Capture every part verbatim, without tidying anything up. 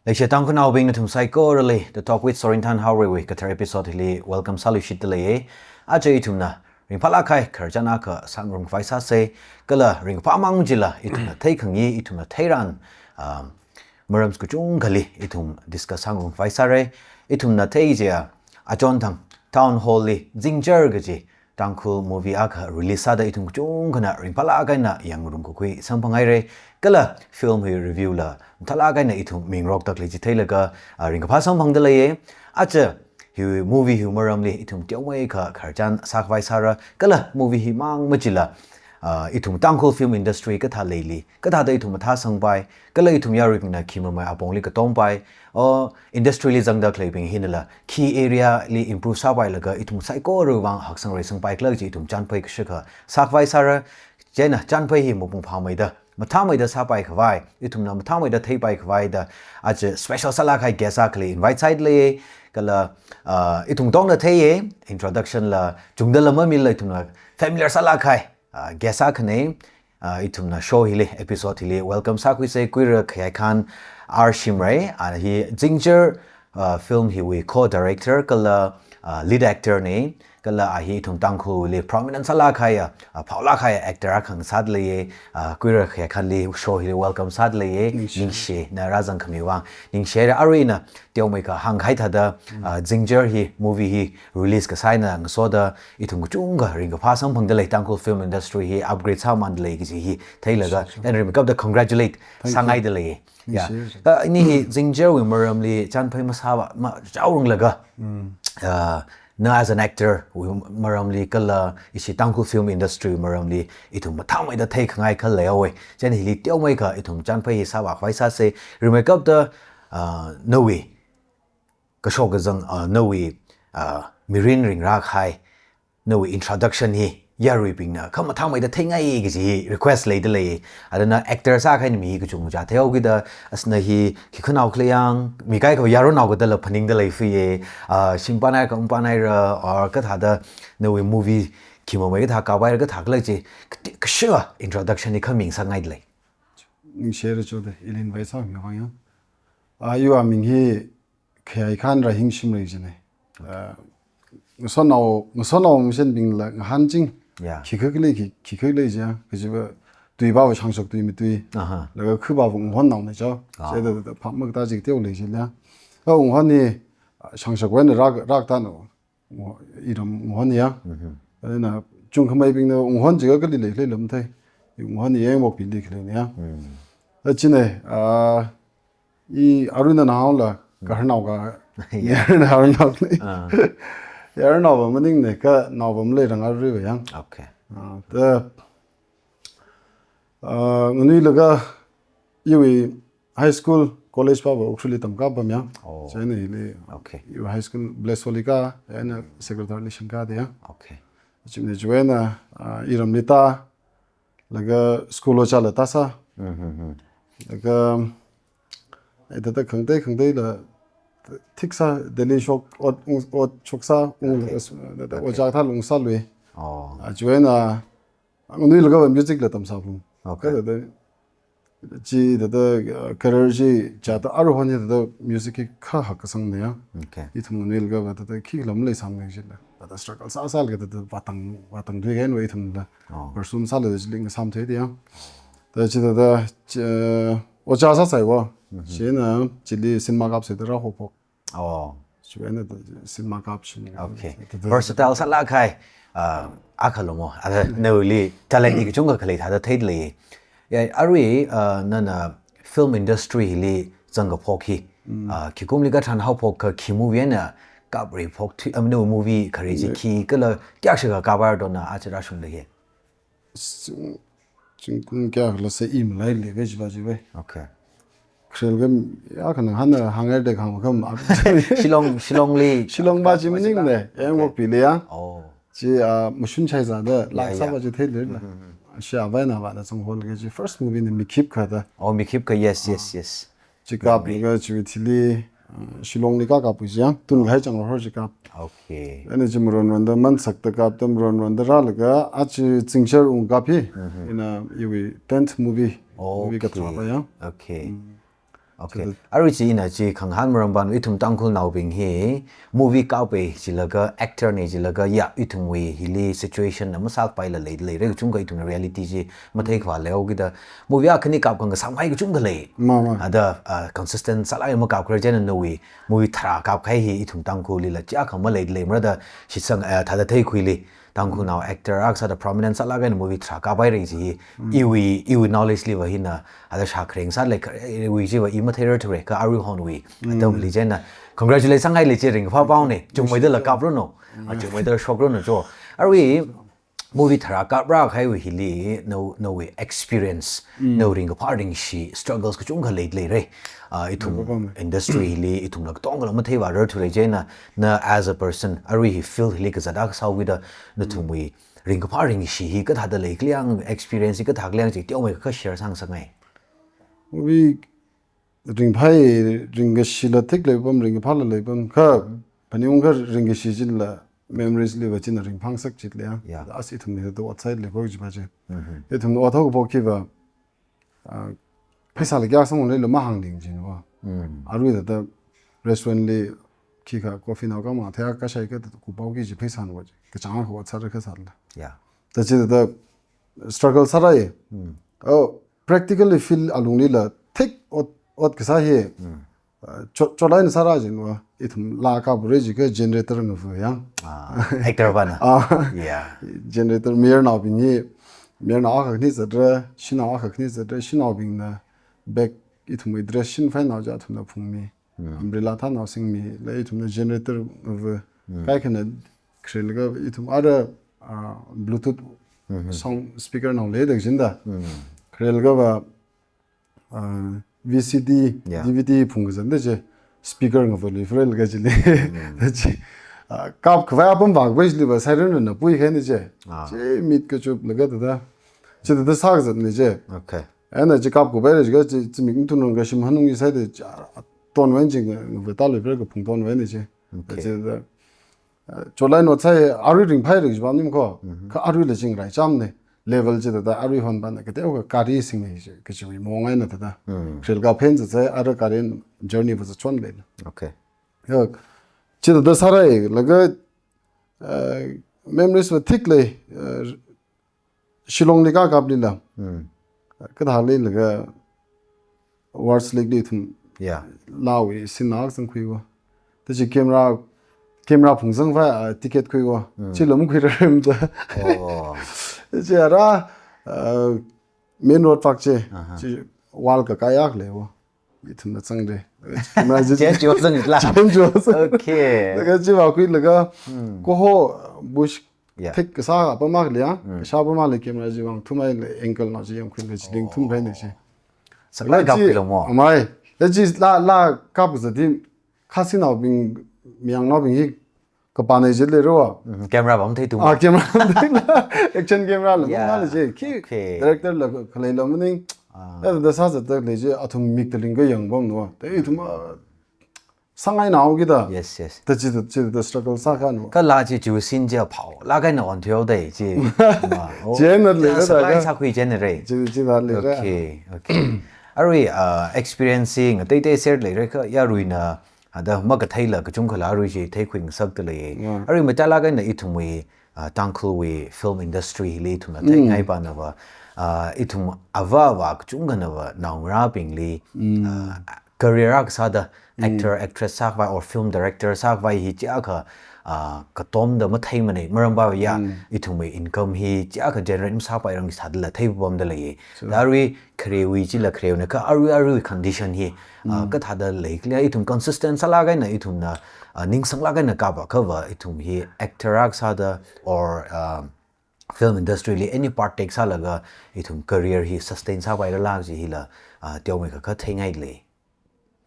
Leishiya Tangkhulnaobing nathum saikorali, The Talk with Sorinthan Haorei wui kathar episode hili welcome sāluishitda leiye. Aja ithumna ringphālāk kahai khararchan akha sāngarumkhavai sāsei, kala ringphāmang chila ithumna theikhangayi, ithumna theiran, um, maram kachungkhali ithum discuss sāngarumkhavai sārei. Ithumna thei chiya, achonthang Town Hall li Zingchar kaji Tangkhul movie akha release sāda ithum kachungkhana ringphālāk eina yangngarumkakhui samphanghairei. Kala film hi review la mathālāk eina ithum mingarokda khalei chi theilaga, ah, ringkaphā samphangda leiye. Aja hi movie hi maramli ithum teomeikha khararchan sākhavai sāra. Kala movie himang machila, ah, ithum Tangkhul film industry kathā leili, kathāda ithum mathāsangpai, kala ithum yaruibingna khi mamai apongli katompai, o industry li zangda khaleibing hinala khi area li improve sāpailaga ithum saikorawui vang haksang reisangpai khala chi ithum chānphai kashakha sākhavai sāra. Chieina chānphai hi mapung phāmeida, mathāmeida sāpaikhavai, ithumna mathāmeida theipaikhavai da aja special sālāk kahai guest akhali invite sāda leiye. Kala, ah, ithum tongna theiye, introduction la chungdala mamila ithumna familiar sālāk kahai, ah, guest akhana, ah, ithumna show hili, episode hili welcome sākhuisei, Kuira Khayai Khan R Shimray, ah, hi Zingchar, ah, film hiwui co-director kala, ah, lead actor na, kala a hi ithum Tangkhulli prominent sālāk kahaiya, ah, phaolāk kahaiya actor akha ngasāda leiye, ah, Kuira Khayai Khanli show hili welcome sāda leiye. Ningshi. Ningshi, na rāzangkhami vang. Ningshi, arui ina teomeikha hāngkahai thāda, ah, Zingchar hi movie hi release kasā eina ngasoda ithum kachungkha ringkaphā samphangda lei, Tangkhul film industry hi upgrade sāmanda lei kaji hi theilaga, and ringkaphāda congratulate sāngaida lei. Yeah. Ningshi. Ah, ini hi Zingchar wui maramli chānphai masāva, ma, chaoranglaga, ah, na as an actor wui maramli kala ishi Tangkhul film industry wui maramli ithum mathāmeida theikhangai khala leihaowe. Chieina hili teomeikha ithum chānphai hi sāvākhavai sāsei. Ringkaphāda, ah, nawui kashok kazang, ah, nawui, ah, mirin ringrā kahai, nawui introduction hi yaruibingna kha mathāmeida theingai kaji hi request leida lei. Athāna actor sākahai mi hi kachungkha theihaokida, asna hi khi khanao khala yang, mi kaikhava yaronnao kadala phaningda leifāye, ah, shim panai ka um panaira, or kathāda nawui movie khi mamai kathā kapaira kathā khala chi, kati-, kashakha introduction hi kha mingasakngaida lei. Ningshi rachode, ili invite sāmi vang ya. Ah, iwui aming hi Khayai Khan Rahing Shimray jina. Ah, ngasotnao, ngasotnao masenbingla ngahānching. Yeah. Khikha khalei, khi, khikha khalei jiya, kajiva tuipava Shangshak tui matui. Aha. Laga khipava Wunghonnaona cho. Ah. Chithāda, da, da, phap makatā chi teolei jila. Ah, Wunghon hi, ah, Shangshakwui eina rāk, rākatā no. Wunghon, iram Wunghon ya. Mhm. Athāna chungkhameibingna Wunghon jiakha kali lei khalei lam thei. Wunghon hi Yaingwokpili khaleina ya. Mm. Achina, ah, i arui ina haola, Mm. kaharnao ka. Yeah. Yaronnao, yaronnao ni. Ah. Yaronnao va maningna, kanaova maleiranga aruiva yang. Okay. Ah, da, ah, nganuilaga iwui high school, college pava Ukhrulli tamkāpam ya. Oh. Chieina hili, Okay. iwui high school Blessoli ka, eina Sacred Heart li shingkāda ya. Okay. Chieina chiwui eina, ah, iramli tā, laga school ojāla tāsā. Mm-hmm. Laga, eh, thāda khangatei khangateila thiksā, Delhi shok, ot, ung, ot shoksā, ung, Okay. laga s-, thāda Okay. ojā kathāla ungsālui. Oh. Ah, chiwui eina, nganuilagava music la tamsāphung. Okay. Kha thāda, chi thāda, uh, career chi chithāda aruihon hi thāda music hi kha hakkasangna ya. Okay. Ithum nganuilagava thāda khikhala maleisāmana jila. Thāda struggle sāsālaga thāda vātang, vātangthuiga eina ithumla. Oh. Pursue sālaga chili ngasāmtheida ya. Thāda chithāda, chi, uh, ojā sāsai wo. Mhm. Chieina chili cinema kapsai thāda rāhophok. Oh. Chiwui eina thāda cinema kapsai. Okay. Thāda, thāda, Versatile sālāk kahai, ah, akha lo mo. Athā nawuili talent hi kachungkha khalei thāda theida lei. Ya, arui, ah, nana film industry hili zangkaphok hi, Mm. ah, khi kumli kathān haophok kha, khi movie eina kapreiphokthui, am, nawui movie khare chi Mm. khikhala kayākha shakha kapaira dona aja rāshungda hi. Zing-, zingkum kayākhala sāi maleili ve jiva jiva. Okay. Kharel ga ya khanang hānna hānghaida khangkham ap. Shillong, Shillongli. Shillong va chi maningna, Yaingwokpili ya. Oh. Chi, ah, mashun chai zāda, Yeah, lak sā yeah. va chi theili la. Mm-hmm. Shi avā eina avāna zanghaolaga chi first movie na Mikhip kha da. Oh, Mikhip kha, yes, yes, Ah. yes. Chi kap Right. laga chiwui thili, uh, Shillongli kakap chi ya, tun kahai chang hor chi kap. Okay. Eina chi maron ronda mansakta kapta maron ronda rālaga, aja Zingchar ungkap hi, Mhm. ina iwui tenth movie, movie Okay. kathāva ya. Okay. Mm. Okay. Chithāda. Arui chi ina chi khangahān maram pān ithum Tangkhulnaobing hi movie kapai jilaga, actor na jilaga, ya, ithumwui hili situation na masāpaila lei, leira kachungkha ithumna reality chi matheikhavā leihaokida. Movie akhani kapkhangasakmei kachungkha lei. Ma, ma. Ada, ah, consistent sālāk eina makapkharar chieina nawui movie tharā kapkahai hi ithum Tangkhullila chiyākha malei, lei marada shitsang, eh, thāda theikhuili. Tangkhulnao actor akha sāda prominent sālāk eina movie tharā kapaira chi hi, iwui, iwui knowledge liva hina, ada shākhareng sālei, iwui chiva i matheirarthura, kha aruihonwui atamli chieina congratulate sāngailei chi, ringkaphā paona, chungmeidala kapranu, ah, chungmeida shokranu cho. Arui movie tharā kaprākahaiwui hili, na, nawui experience, nawui ringkaphā ringshi, struggles kachungkha lei, leira. Ah, ithum industry hili, ithumla katongala matheivārarthura chieina, na as a person, arui hi field hili kazat akha sāhaokida, nathumwui ringkaphā ringshi hi kathāda lei, kaliang experience hi kathā kaliang chi teomeikha share sāngasakngai. Movie ringphai, ringkashila thik leipam, ringkaphāla leipam, kha phaningung kha ringkashi chila memories liva china ringphāngasak chili ya. Yeah. As ithum hithāda ot sālei pok chiva chi. Ithum ot haokaphok hiva, ah, pheisāla kayākha sangleila mahāngning chiva. Arui thāda restaurant li khikha coffee nao kama theiakha kashai kha kupao ki chi pheisāna va chi. Kachāng akha ot sāra kha sāla. Yeah. Thāda chithāda struggle sārai. Oh, practically field alunglila thik ot, ot kasā hi. Uh, cho-, chotlaina sāra chiva, ithum laa kapura jiakha generator ngava yang. Ah, actor vana. Ah. Yeah. Generator mayarnaobing hi, mayarnao akha khani zatra, shanao akha khani zatra, shanaobingna bag ithumwui dress shinfainao chi athumna phungmi. Umbrella thānao singmila ithumna generator ngava. Kaikhana kharelaga ithum ara, ah, Bluetooth sound speaker nao leida kajina da. Kharelagava, ah, V C D, yeah, D V D phungkazat da chi, speaker ngavali furelaga chili. Da chi, ah, kapkhavai apam vākapai chiliva siren na puikahaina chi. Ah. Chi mit kachuplaga thāda. Chithāda sākazatna chi. Okay. Eina chi kapkapaira jiakha chi, chi mik mathunrang kashim hanung isaida chi, ah, tonvai chi nga, ngava tālui furelaga phungtonvaina chi. Okay. Chithāda, ah, chotlaina ot sāi, arui ringphai ringshi pamning ko. Kha aruila chingrai chamna. Level chithāda aruihon pana kateokha kari singngai chi, kachiwui maong eina thāda. Kharelaga phen zatsai, ara kari journey va zachonleina. Okay. Ya, chithāda sārailaga, uh, memories va thik lei, uh, Shillong li kakaplila. Kathālilaga Wars Lake li ithum, yeah, laawui scene akha zangkhuiva. Tachi camera, camera phungzangva, ah, ticket khuiva. Chila makhuirarmada. Oh. Chi ara, ah, main road vak chi. Aha. Chi wall kakā akha leiva. Ithumna zangda. Camera chi. Change yo zangla. Change yo zang. Okay. Laga chi vākhuilaga, kaho bush, yeah, thik kasā apam akha leiya. Kasā apam akha lei camera chi vāngthumhaila angle nao chi yangkhuilaga chi lingthumkahaina chi. Saklāk kapkhuilo mo. Amai. Laga chi laa, laa kapkazat hi Khasinaobing, Mayangnaobing hi kapānei jilei ro. Camera pam theitu. Ah, camera pam theila. Action camera la, yeah, ngala je. Khi, okay, director la khaleila maning. Ah. Thāda sāzatda lei chi, athum mik taling kayang pamna. Thāda ithum, ah, sangai nao kida. Yes, yes. Thāda chi, thāda chi, thāda struggle sākha no. Kala chi chu scene chi aphao lāk eina on thuihaoda chi. Ma, oh. Chi eina lei, yeah, thāda supply ka sākhui chi eina rai. Chi, chi thāda leira. Okay, okay. Arui, uh, experience hi ngateitei share leirakha, yaruina, ada makatheila kachungkhala arui chi theikhuingasakda lei. Yeah. Arui matailāk eina ithumwui, uh, Tangkhulwui film industry hili ithumna theingai panava, uh, ithum avāva kachungkhanava naongarābingli, uh, career akha sāda actor, actress sākhavai or film director sākhavai hi chiyākha, ah, katomda matheimanei, maram va ya, ithumwui income hi chiyākha generate masāpairang sādala theipamda lei. Sure. Thāda arui kharewui chila kharewna kha arui arui condition hi, ah, kathāda leikhala ithum consistent sālāk eina ithumna, ah, ningsanglāk eina kapakhava ithum hi actor akha sāda or, ah, film industry li any part take sālaga ithum career hi sustain sāpairala chi hila, ah, teomeikha kha theingailei.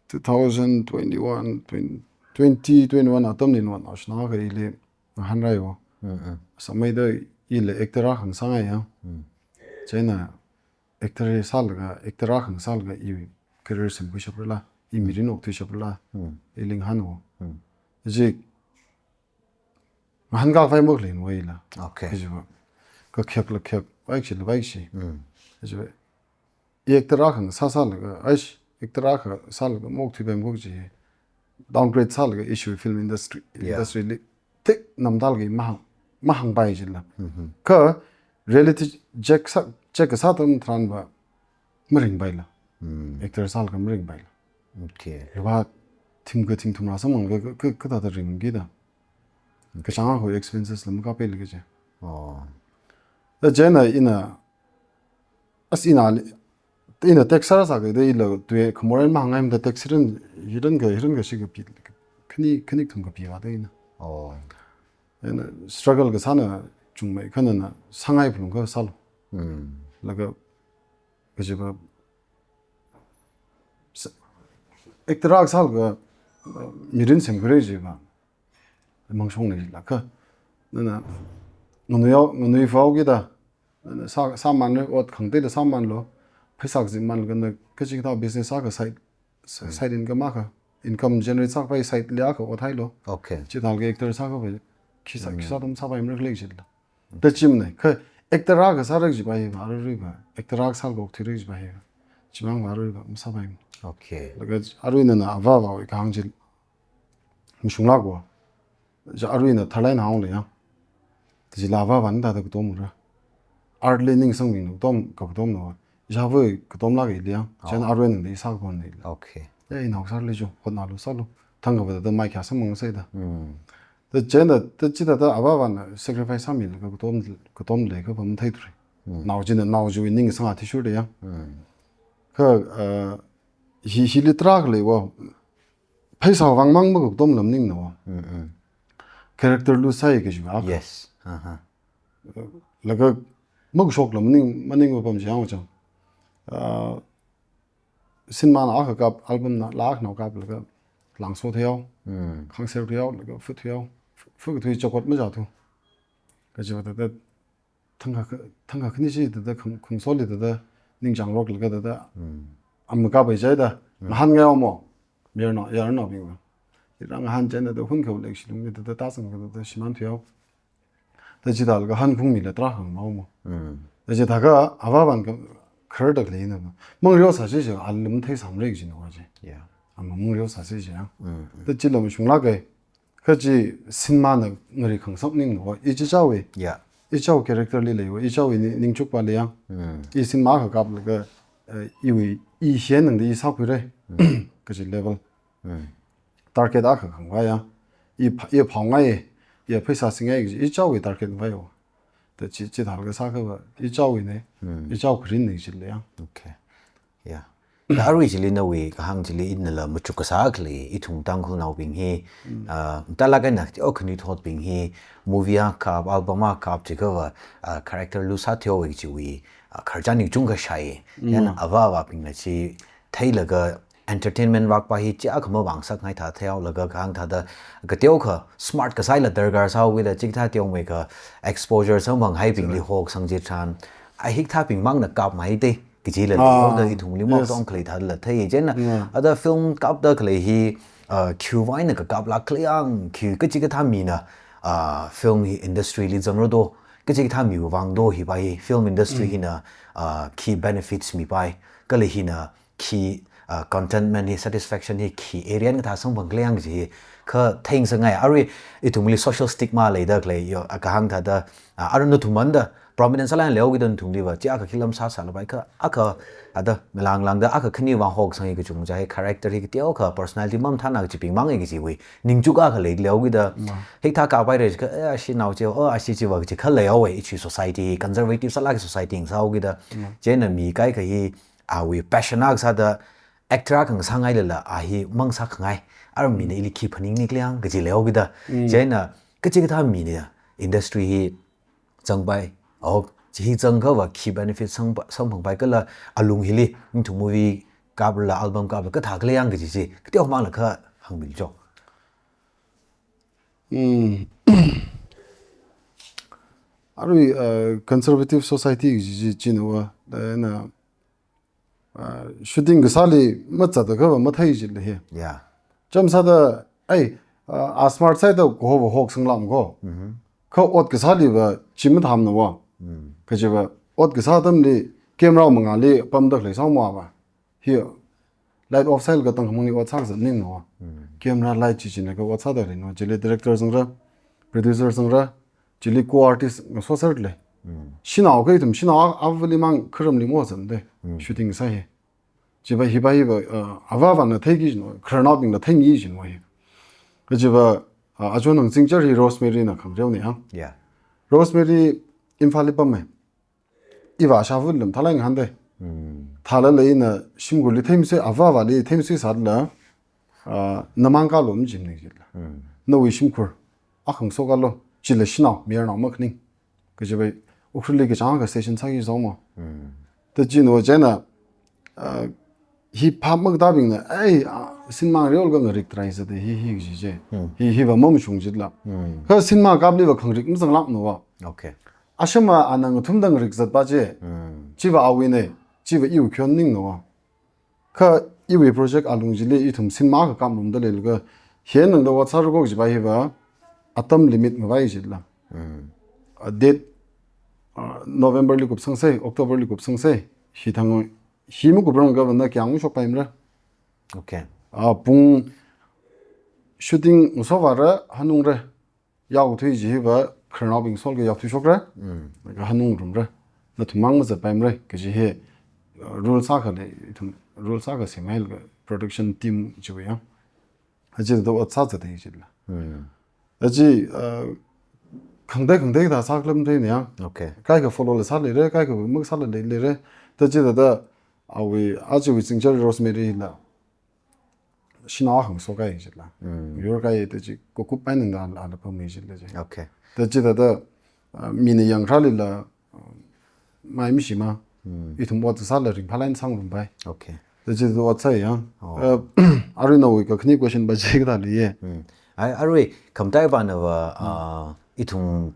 Two thousand twenty-one, twenty, twenty twenty-one atamli ningnaoshina kha ili ngahānraiva. Mm, mm. Sāmeida ili actor akha ngasāngaiya. Mm. Chieina actor sālaga, actor akha ngasālaga i career semkhuishaprala, i mirin okthuishaprala, ili ngahānva. Mm. Chi ngahānkakhavai makhaleinva ila. Okay. Kajiva. Kakhek la khek, vaikshi la vaikshi. Mm. Kajiva. I actor akha ngasā sālaga, aish, Actor akha sālaga maokthuipaimana kaji hi downgrade sālaga iwui film industry, yeah, industry li thik namdalga mahāng, mahāngpai jila. Mm-hmm. Kha reality check sā, check kasā atam tharanva maringpaila. Mm. Actor sālaga maringpaila. Okay. Luva thingkha thingthumla samphang ka, ka, ka, kathāda ringkida. Kachāng akha expenses la makappaila kaji. Oh. Da chieina ina, as ina li, ina tax sāra sākida ila tui khamoren mahāngngaimada tax hiran, hiran ka, hiran kashi kapi, khani, khani kathum kapiva da ina. Oh. Ina struggle kasāna chungmei khanana sāngai phalung kasālu. Mm. Laga kajiva s-, actor akha sālaga, uh, mirin semkhuira jiva mangshong leilakha. Nana, nganuihao, nganuiphao kida, nana sā, sāmanlu, ot khangateila sāmanlu, pheisā kazipmanlaga na kachikathā business akha side, s-, mm, side income akha, income generate sākapai side li akha othailu. Okay. Chithālaga actor sākapai, khi sā, khi sā atam sāpaimara khala jila. Da chimnei, kha actor akha sāra jiva hiva, aruiruiva, actor akha sālaga okthuira jiva hiva, chimang va aruiva masāpaimana. Okay. Laga arui nana avāvawui kahāng chi mashunglākva. Ja aruina tharlai naongle ya. Jila avāvana thāda katomra. Art li ningsangbing katom, ka katomna. Java katomlāk ili ya. Jan, oh, arui nangli sākaphon ili. Okay. Ya, inao sārli jo, hotnalu sālu. Thangkha va thāda mai kya samang saida. Mm. Da chieina, da chithāda avāvana sacrifice sāmilaga katom, katom leikha pam theithurai. Mm. Nao china, nao chiwui ningsang athishurda ya. Mm. Kha, uh, hi, hili tarākha leiva, pheisā vangmang makatomla maningna va. Mm, mm. Character lu sai kajiva. Yes. Uh-huh. Laga makashokla maning, maningva pam chang chang. Ah, cinema na akha kap, album na laa akha nao kaplaga langso theihaowa. Mm. Khangser theihaowa, laga fu theihaowa. Fu, fu kathui chakot majāthu. Kajiva thāda thangkha kha-, thangkha khani chi thāda khang-, khungsoli thāda ningchāng roklaga thāda. Mm. Am kapai chida. Mm. Ngahānngai mo. Mayarnao, mayarnaobingva. Ira ngahān chieina thāda hun kha lek shilungli thāda tāsang thāda shimān thuihaowa. Da chithālaga hanphungmila tarākha ngahānmao mo. Mm. Da chithākha avāvana kha, kharda khaleina va. Mangreo sāsi chi, alam theisāmara kajina va chi. Yeah. Ama mangreo sāsi chi ya. Mm, mm. Da chila mashunglāka. Kha chi cinema na ngari khangasak maningna va. Ichichāwui. Yeah. Ichāwui character li leiva, ichāwui ni-, ningchukva leiya. Mm. I cinema akha kaplaga, eh, iwui, i hiyan nangda i sākhuira. Mm. Kaji level. Mm. Target akha khangvaiya. I pha-, i phaongai, i pheisā singai kaji, ichāwui target vaiya. Da chi, chithālaga sākha va, ichāwuina, mm, ichāwui kharinna jila ya. Okay. Yeah. Da arui chili nawui kahāng chili inala machuk kasā khalei, ithum Tangkhulnaobing hi, mm, ah, talak eina, o khanuithotbing hi, movie akha kap, album akha kap chikha va, ah, character lu sātheihaowa chiwui, ah, khararchan ningchung kashai. Mm. Yan avāvabingna chi theilaga entertainment vak pa hi chi akha mavāngasakngai thā theihaolaga kahāng thāda, kateokha smart kasāla darkar sāhaokida chikathā teomeikha exposure samphanghaibingli, sure, hoksang chitharan, a hikathābing mangna kapmei da, kajila, ah, leihaoda ithumli, yes, maotong khalei thāla thei. Chieina, yeah, ada film kapda khalei hi, ah, khiwui vangna kakaplāk khala yang, khi kachikathā mina, ah, film hi industry li zangra do, kachikathā miwui vang do hiva hi, film industry, mm, hina, ah, khi benefits mipai, kala hina khi, ah, contentment hi, satisfaction hi khi area na kathā samphang khala yang kaji hi kha theingasakngai. Arui ithumli social stigma leida khalei yo, a kahāng thāda, ah, arui nathum anda prominent sālāk leihaokida nathumliva, chi akha khi lam sāsālapai kha, akha ada malanglangda akha khani vang hoksang hi kachungcha hi character hi kateokha personality mamathāna kajibing mang hi kajiwui ningchuk akha lei leihaokida. Mm. Hikathā kapaira kha, eh, ashinao chi, oh, ashi chiva kaji kha leihaowa, ichi society hi conservative sālāk society ngasāhaokida. Mm. Chieina mi kaikha hi, awui passion akha sāda actor akha ngasāngailala, a hi mangasākhangai. Arui mina ili khi phaningni khala yang kaji leihaokida. Mm. Chieina kachikathā mina industry hi zangpai. Oh, chi hi zangkha va khi benefit sampa-, samphangpai kala alung hili, ithum movie kaplala, album kapla kathā khala yang kaji chi, kateomangla kha hāngmilu jo. Mm. Arui, uh, conservative society kaji chi, china va, da na, ah, shooting kasāli mazatda kha va mathei jila hi. Yeah. Chāmsāda, ai, ah, a smart sāhaida kaho va hoksanglam ko. Mm-hmm. Kha ot kasāliva chi mathāmana va. Mm. Kajiva, ot kasā atamli camera mangāli pamda khalei sāmava. Hi, Light off sāhailaga tangkhamangli ot sākazat maningna. Camera light chi china ka ot sāda leina. Chili director zangra, producer zangra, chili co-artist ngasoserlei. Shanao kha ithum shanao a-, avāli mang kharamli mozan de. Shooting sāhai. Chiva hiva hiva, uh, avāvana theiki jin, khararnaobingla theingi jin wa hi. Kajiva, uh, ajo nang zingchar hi Rosemary na khangareona ya. Yeah. Rosemary Imphalli pammei. Iva shavut lam thalai ngahānde. Thalala ina shimkhurli theimasui, avāvali theimasui sālala, ah, namang kalo majimni jila. Nawui shimkhur akha ngasokalo, chila shanao, mayarnao makhaning. Kajiva Ukhrulli kachangkha station sāki zongmo. Ta china chieina, ah, hi phap maktābingna, ai, ah, cinema ngareolga ngarik trai sāda hi, hi kaji chi. Hi, hiva mamashung jila. Kha cinema kapliva khangarik mazanglākna wa. Okay. Ashama ana ngathumda ngarik zatpa chi. Chiva awuina, chiva iwui khon maningna wa. Kha iwui project alung chili ithum cinema akha kap ngarumda leilaga, hi nangda ot sāra ko kajiva hiva, atam limit ngavai jila. A date, uh, Novemberli kupsangsei, Octoberli kupsangsei, hithang, hi makuprang kavana kayāng shokpaimara. Okay. Ah, pung shooting ngasovāra, hanungra. Yaothui jiva, khararnaobing solga yaothui shokra. Laga hanungrumra. Nathum mang mazatpaimara, kaji hi, uh, rules akha lei, ithum rules akha semhailaga production team chiwui ya. Achi da ot sāzatei jila. Achi, uh, khangatei khangatei da sākhalam theina ya. Okay. Kaikha follow la sāleira, kaikha makasāla lei, leira. Ta chithāda, awui, achiwui zingchar Rosemary la shanao akha ngasokai jila. Yorkai ta chi kakup eina da la, la pammei jila chi. Okay. Ta chithāda, ah, mina yangkharalila, ah, mai mashima. Ithum ot sāla ringphālāk eina sangrumpai. Okay. Ta chithāda ot sāya. Oh. Ah, arui nawui kakhane question va chi kathā leiya. Ai, arui khamataivanava, ah, ithum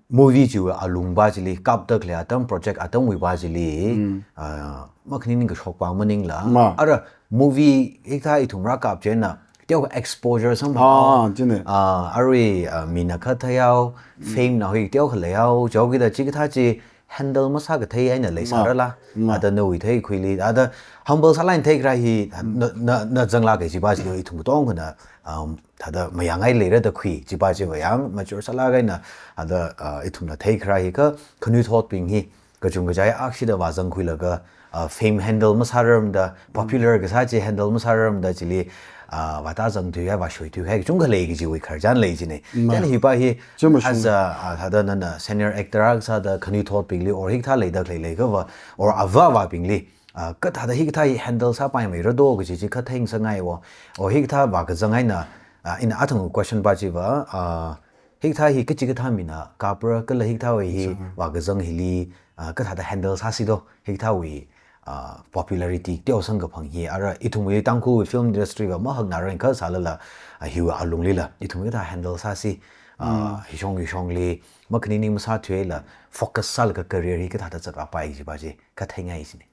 movie chiwui alungva chili, kapda khalei atam project atamwuiva chili, ah, makhaning ningkashokva maningla. Ma. Ara movie hikathā ithum rākap chieina, teokha exposure samphang. Ah, chieina. Ah, arui, ah, mina khathā yao, fame na hi teokha leiyao, chaokida chikathā chi handle masākathei eina leisārala. Ma. Ada nawui theikhuili, ada humble sālāk eina theikharā hi, na, na, na zanglāk kajiva chili ithum katongkhana, um, thāda mayāngai leira da khui, chiva chiva yang mature sālāk eina, ada, ah, ithumna theikharā hi kha, khanuithotbing hi, kachungkha chi akshida vāzangkhuilaga, ah, fame handle masārarmada, popular kasā chi handle masārarmada, chili, ah, vātazangthuihai, vāshoithuihai, kachungkha lei kajiwui khararchan lei jina. Ma. Then hiva hi, chumashung. As a, ah, thāda nana senior actor akha sāda khanuithotbingli, or hikathā leida khalei leikhava, or avāvabingli, ah, kathāda hikathā hi handle sāpaimeira do kaji chi kha theingasakngai wo. O hikathā vākazang eina, ah, ina athang question va chiva, ah, hikathā hi kachikathā mina kapra kala hikathāwui hi vākazang hili, ah, kathāda handle sāsi do, hikathāwui, ah, popularity teosang kaphang hi, ara ithumwui Tangkhulwui film industry va mahaknā rang kha sālala, ah, hiwui alunglila, ithum kathā handle sāsi, ah, hishong hishongli, makhaning ning masāthuila, focus sālaga career hi kathāda zatvāpai jiva chi, kha theingai jina.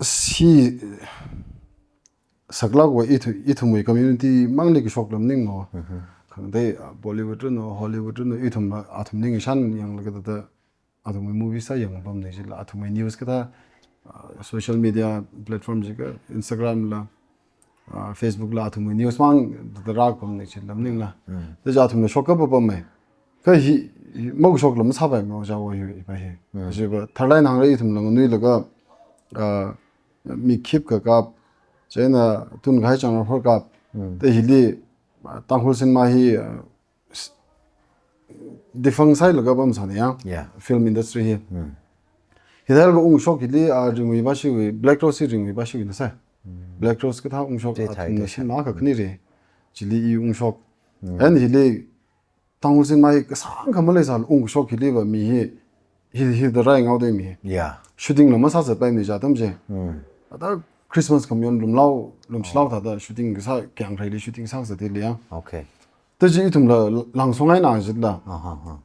Si saklākva ithu-, ithumwui community mangli kashokla maningna. Khangatei, ah, Bollywood ranu, Hollywood ranu, ithum, ah, athum ningshan yanglaga thāda, athumwui movie sā yangpamna jila, athumwui news kathā, ah, social media platform jiakha, Instagram la, ah, Facebook la, athumwui news mang thāda rākapamna jila maningla. Ta chi athumla shok kapapammei. Kha hi, hi, makashokla masāpaimara chawa hi, hiva hi. Chiva, tharlāk eina hāngra ithumla nganuilaga, ah, mi khip kakap, chieina tun kahai chang hor kap. Ta hili, ah, Tangkhul cinema hi, ah, s-, defunct sāhailaga pamsāna ya. Yeah. Film industry hi. Hithālaga ungshok hili, ah, ringwui vāshiwui, Black Rose hi ringwui vāshiwuina sai. Black Rose kathā ungshok, chithāda athumna thāda. Cinema kakhane ri. Chili i ungshok. And hili, Tangkhul cinema hi kasāngkha maleisāla ungshok hiliva mi hi, hi, hithāda rai ngaoda mi hi. Yeah. Shooting la masāzatpaimana chi atam chi. Ada Christmas khamayon lumlao, lumshilao thāda shooting kasā kayāng reili shooting sāzat hili ya. Okay. Ta chi ithumla langsong eina jila. Aha, aha.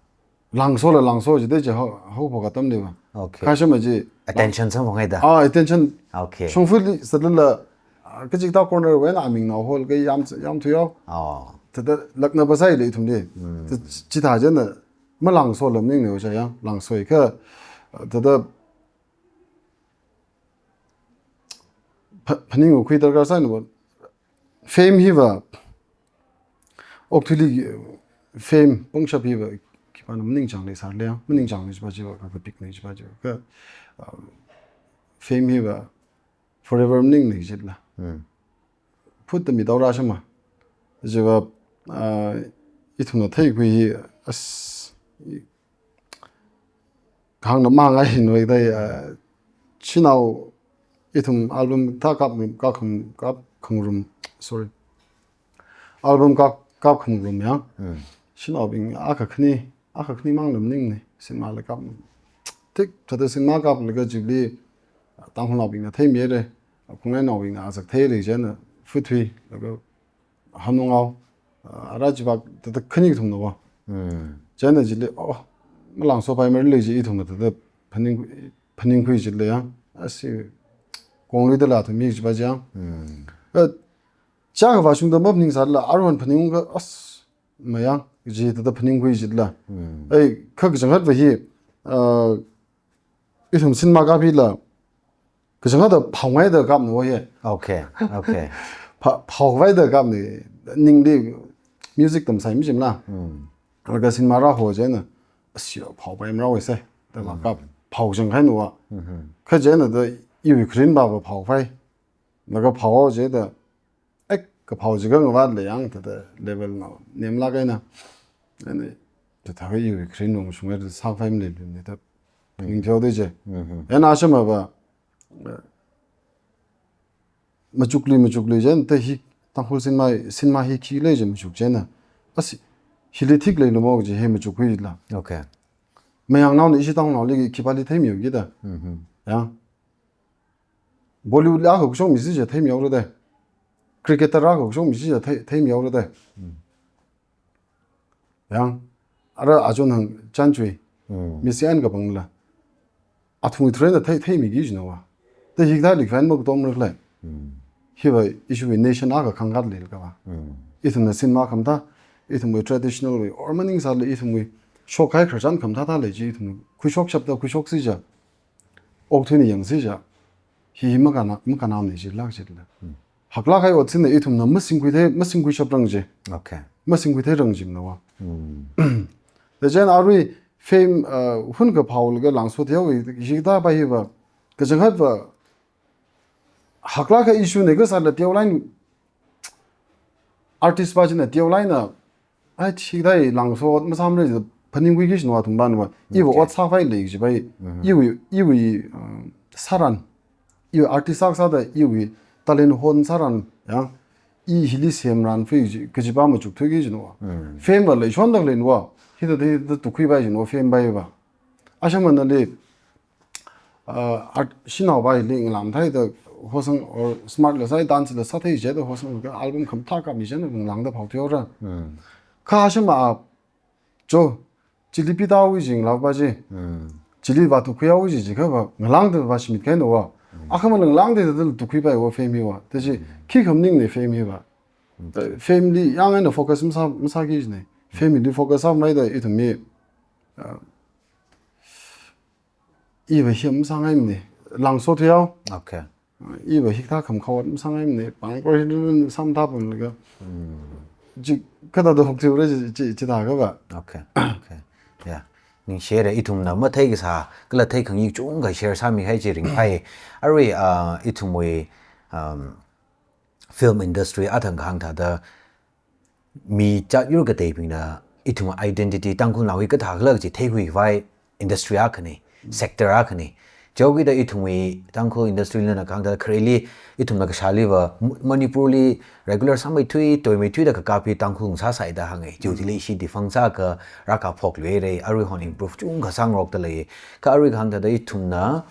Langsola langso jida chi hao, haophok atamliva. Okay. Kashama chi. Attention samphanghaida. Ah, attention. Okay. Shongfali zatlala, ah, kachikathā corner wui eina aming nao hol kayam, yamthuihao. Oh. Thāda lakna pasai lei ithumli. Ta chithā chieina malangsola maningna chaya, langsoi kha, ah, thāda pha-, phaningkhui darkar sāna va. Fame hiva, okathuili fame pangshap hiva, khipāna maningchāng leisālei, maningchāng leichiva chiva, kha kapik leichiva chiva, kha, uh, fame hiva forever maningnei jitla. Hmm. Phut tami daora shima. Chiva, uh, ithumna theikhui hi, as, i-, kahāngna mangai hinwui dai, uh, shanao ithum album thā kap, kap, kap, khangarum, sorry. Album kap, kap khangarum ya. Hmm. Shanaobing akha khani, akha khani mang lam ning ne, cinema la kap. Tik, thāda cinema kaplaga Jubilee, Tangkhulnaobingna theimire, khongnainaobingna azak theire chieina, phut thui, laga hanungao, ah, ara chibak, thāda khani kathumna va. Hmm. Chieina chili, oh, malangsopai marle chi ithumna thāda phaning, phaningkhui chili ya. Asi, kongli dala thumi chiva chiya. Hmm. Eh, chakha vāshungda maphaningsāla, aruihon phaningungkha, as, mayang, chi thāda phaningkhui chila. Hmm. Ei, kha kachangkhat va hi, ah, ithum cinema kaphila, kachangkhatta phaongaida kapna va hi. Okay, okay. Pha-, phaokhavai da kapna, ningli music tamsai michimla. Hmm. Laga cinema rāho chieina, asi, phaopai marao se, da va kap, phao chang khai na va. Mhm. Kha chieina da iwui kharin va va phaopai. Laga phao chieina, ek, kaphao chi kha ngavātle yang, thāda level na, nemlāk eina. Ani, thāda kha iwui kharin nung shungai da sāpai maleili ne da, Hmm. ning theo de chi. Mhm. Ena shima va, machukli, machukli chieina, thāda hi, Tangkhul cinema, cinema hi khi lei chi machuk chieina. Asi, hili thik leilu mo chi hi machukkhuila. Okay. Mayangnaona ishi Tangkhulnaoli khipāli theimihaoki da. Mhm. Ya. Bollywood li akha kashok mi chi chi theimihaora da. Cricketer akha kashok mi chi chi thei-, theimihaora da. Hmm. Yang, ara achon hang chanchui. Hmm. Miss N kapangla. Athumwui tharan thei, theimiki jina va. Thāda hikathāli fan makatom rak lei. Hmm. Hiva issue wui nation akha khangkhat leilakha va. Hmm. Ithumna cinema khamathā, ithumwui traditional wui, or maningsāla ithumwui shokkahai khararchan khamathā thā lei chi ithum khuishokshapta khuishok si ja. Okathuina yang si ja. Hi hi makana, makanamnei chilāk chila. Hmm. Haklāk kahai ot china ithumna masingkhui thei, masingkhuishap rang chi. Okay. Masingkhui thei rang chimna va. Hmm. Da chieina arui fame, uh, hun kaphaolaga langso theowa, hikathā va hiva, kachangkhat va, haklāk kahai issue ne kasāla teolai, artist va china teolai na, ai, chidai langso masāmara chi phaningkhuiki shina va thumban va. Iva Okay. ot sāpai lei chi va. Mhm. Iwui, iwui, uh, sāran. Iwui artist sāsāda iwui talent hon sāran, ya. I hili semran fei chi, kajiva machukthuiki shina va. Mm. Fame va leishonda leina va. Hithāda, hithāda tukkhuipai shina va, fame pai va. Ashamanali, uh, art, shanao va hili ngalāng thāda hosang or smart la sāi, dance la sāthei chida hosang ka album khamathā kapmi chieina ngalāngda phao theora. Hmm. Kha ashama a, cho, chili pitaowi jing lau va chi. Hmm. Chili va tukkhuiaowi chi, chi kha va ngalāngda va shimit kahaina va. Hmm. Akhama ngalāngda da tukkhuipai va fame hi va. Thāda chi, Hmm. khi khamaningna fame hi va. Hmm. Uh, fame li yang eina focus masā, masāki jina. Fame li focus sāmeida ithumwui, uh, iva hi masāngaimana. Langso theowa. Okay. Iva hikathā khamakhao masāngaimana. Pangkor hi samthā pamlaga. Hmm. Chi kathāda hok theora chi, chi, chithākha va. Okay. Okay. Yeah. Ningshire, ithumna mathei kasā, kala thei khangayik chungkha share sāmihai chi ringphai. Arui, uh, ithumwui, um, film industry athang kahāng thāda mi chat yur kateibingna ithum identity Tangkhulnao hi kathākhala chi theikhuikhavai industry akhana, sector akhana. Chiwui da ithumwui Tangkhul industry lina kahāng thāda khareli ithumna kashāli va M-, Manipurli regular sāmeithui, toimeithuida kakap hi Tangkhul sāsai da hānga. Chiwuili ishi defunct sākha rākaphok luira, aruihon improve chungkha sāngarokda lei. Kha arui kahāng thāda ithumna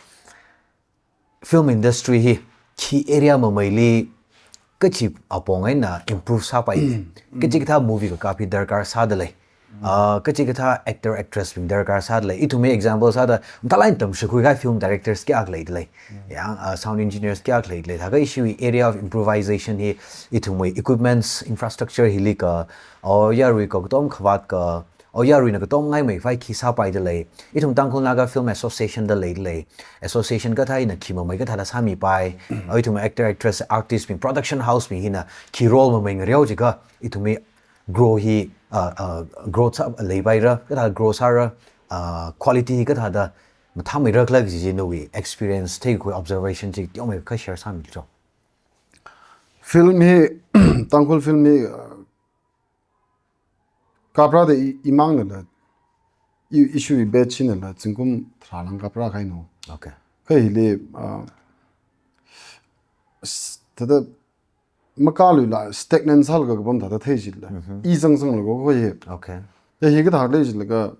film industry hi khi area mameili kachi apong eina improve sāpai. Kachikathā movie kakap hi darkar sāda lei. Ah, kachikathā actor actress bing darkar sāda lei. Ithumwui example sāda, mathālāk eina tamshikhuikahai film directors kayākha leida lei. Ya, ah, sound engineers kayākha leida lei. Thākha ishiwui area of improvisation hi ithumwui equipments, infrastructure hili ka, or yarui ka, katom khavāt ka, oyaruina katomngai maivai khi sāpaida lei. Ithum Tangkhul Naga Film Association da leida lei. Association kathā hina khi mamai kathāda sāmipai. Ithum actor, actress, artist bing, production house bing hina khi role mamai ngareo jiakha ithumwui grow hi, uh, uh, growth sā, leipaira, kathā grow sāra, uh, quality hi kathāda mathāmeira khala kaji nawui experience, theikhui observation chi teomeikha share sāmilu cho. Film hi, Tangkhul film hi, uh, kaprāda i, imangnala, i, ishiwui batch chinala, zingkum tharā lāng kaprā kahaina. Okay. Kha hili, uh, s-, thāda makāluila stagnant sālaga kapam thāda thei jila. Mhm. I zangzanglaga kho hi. Okay. Ya hi kathā lei jilaga,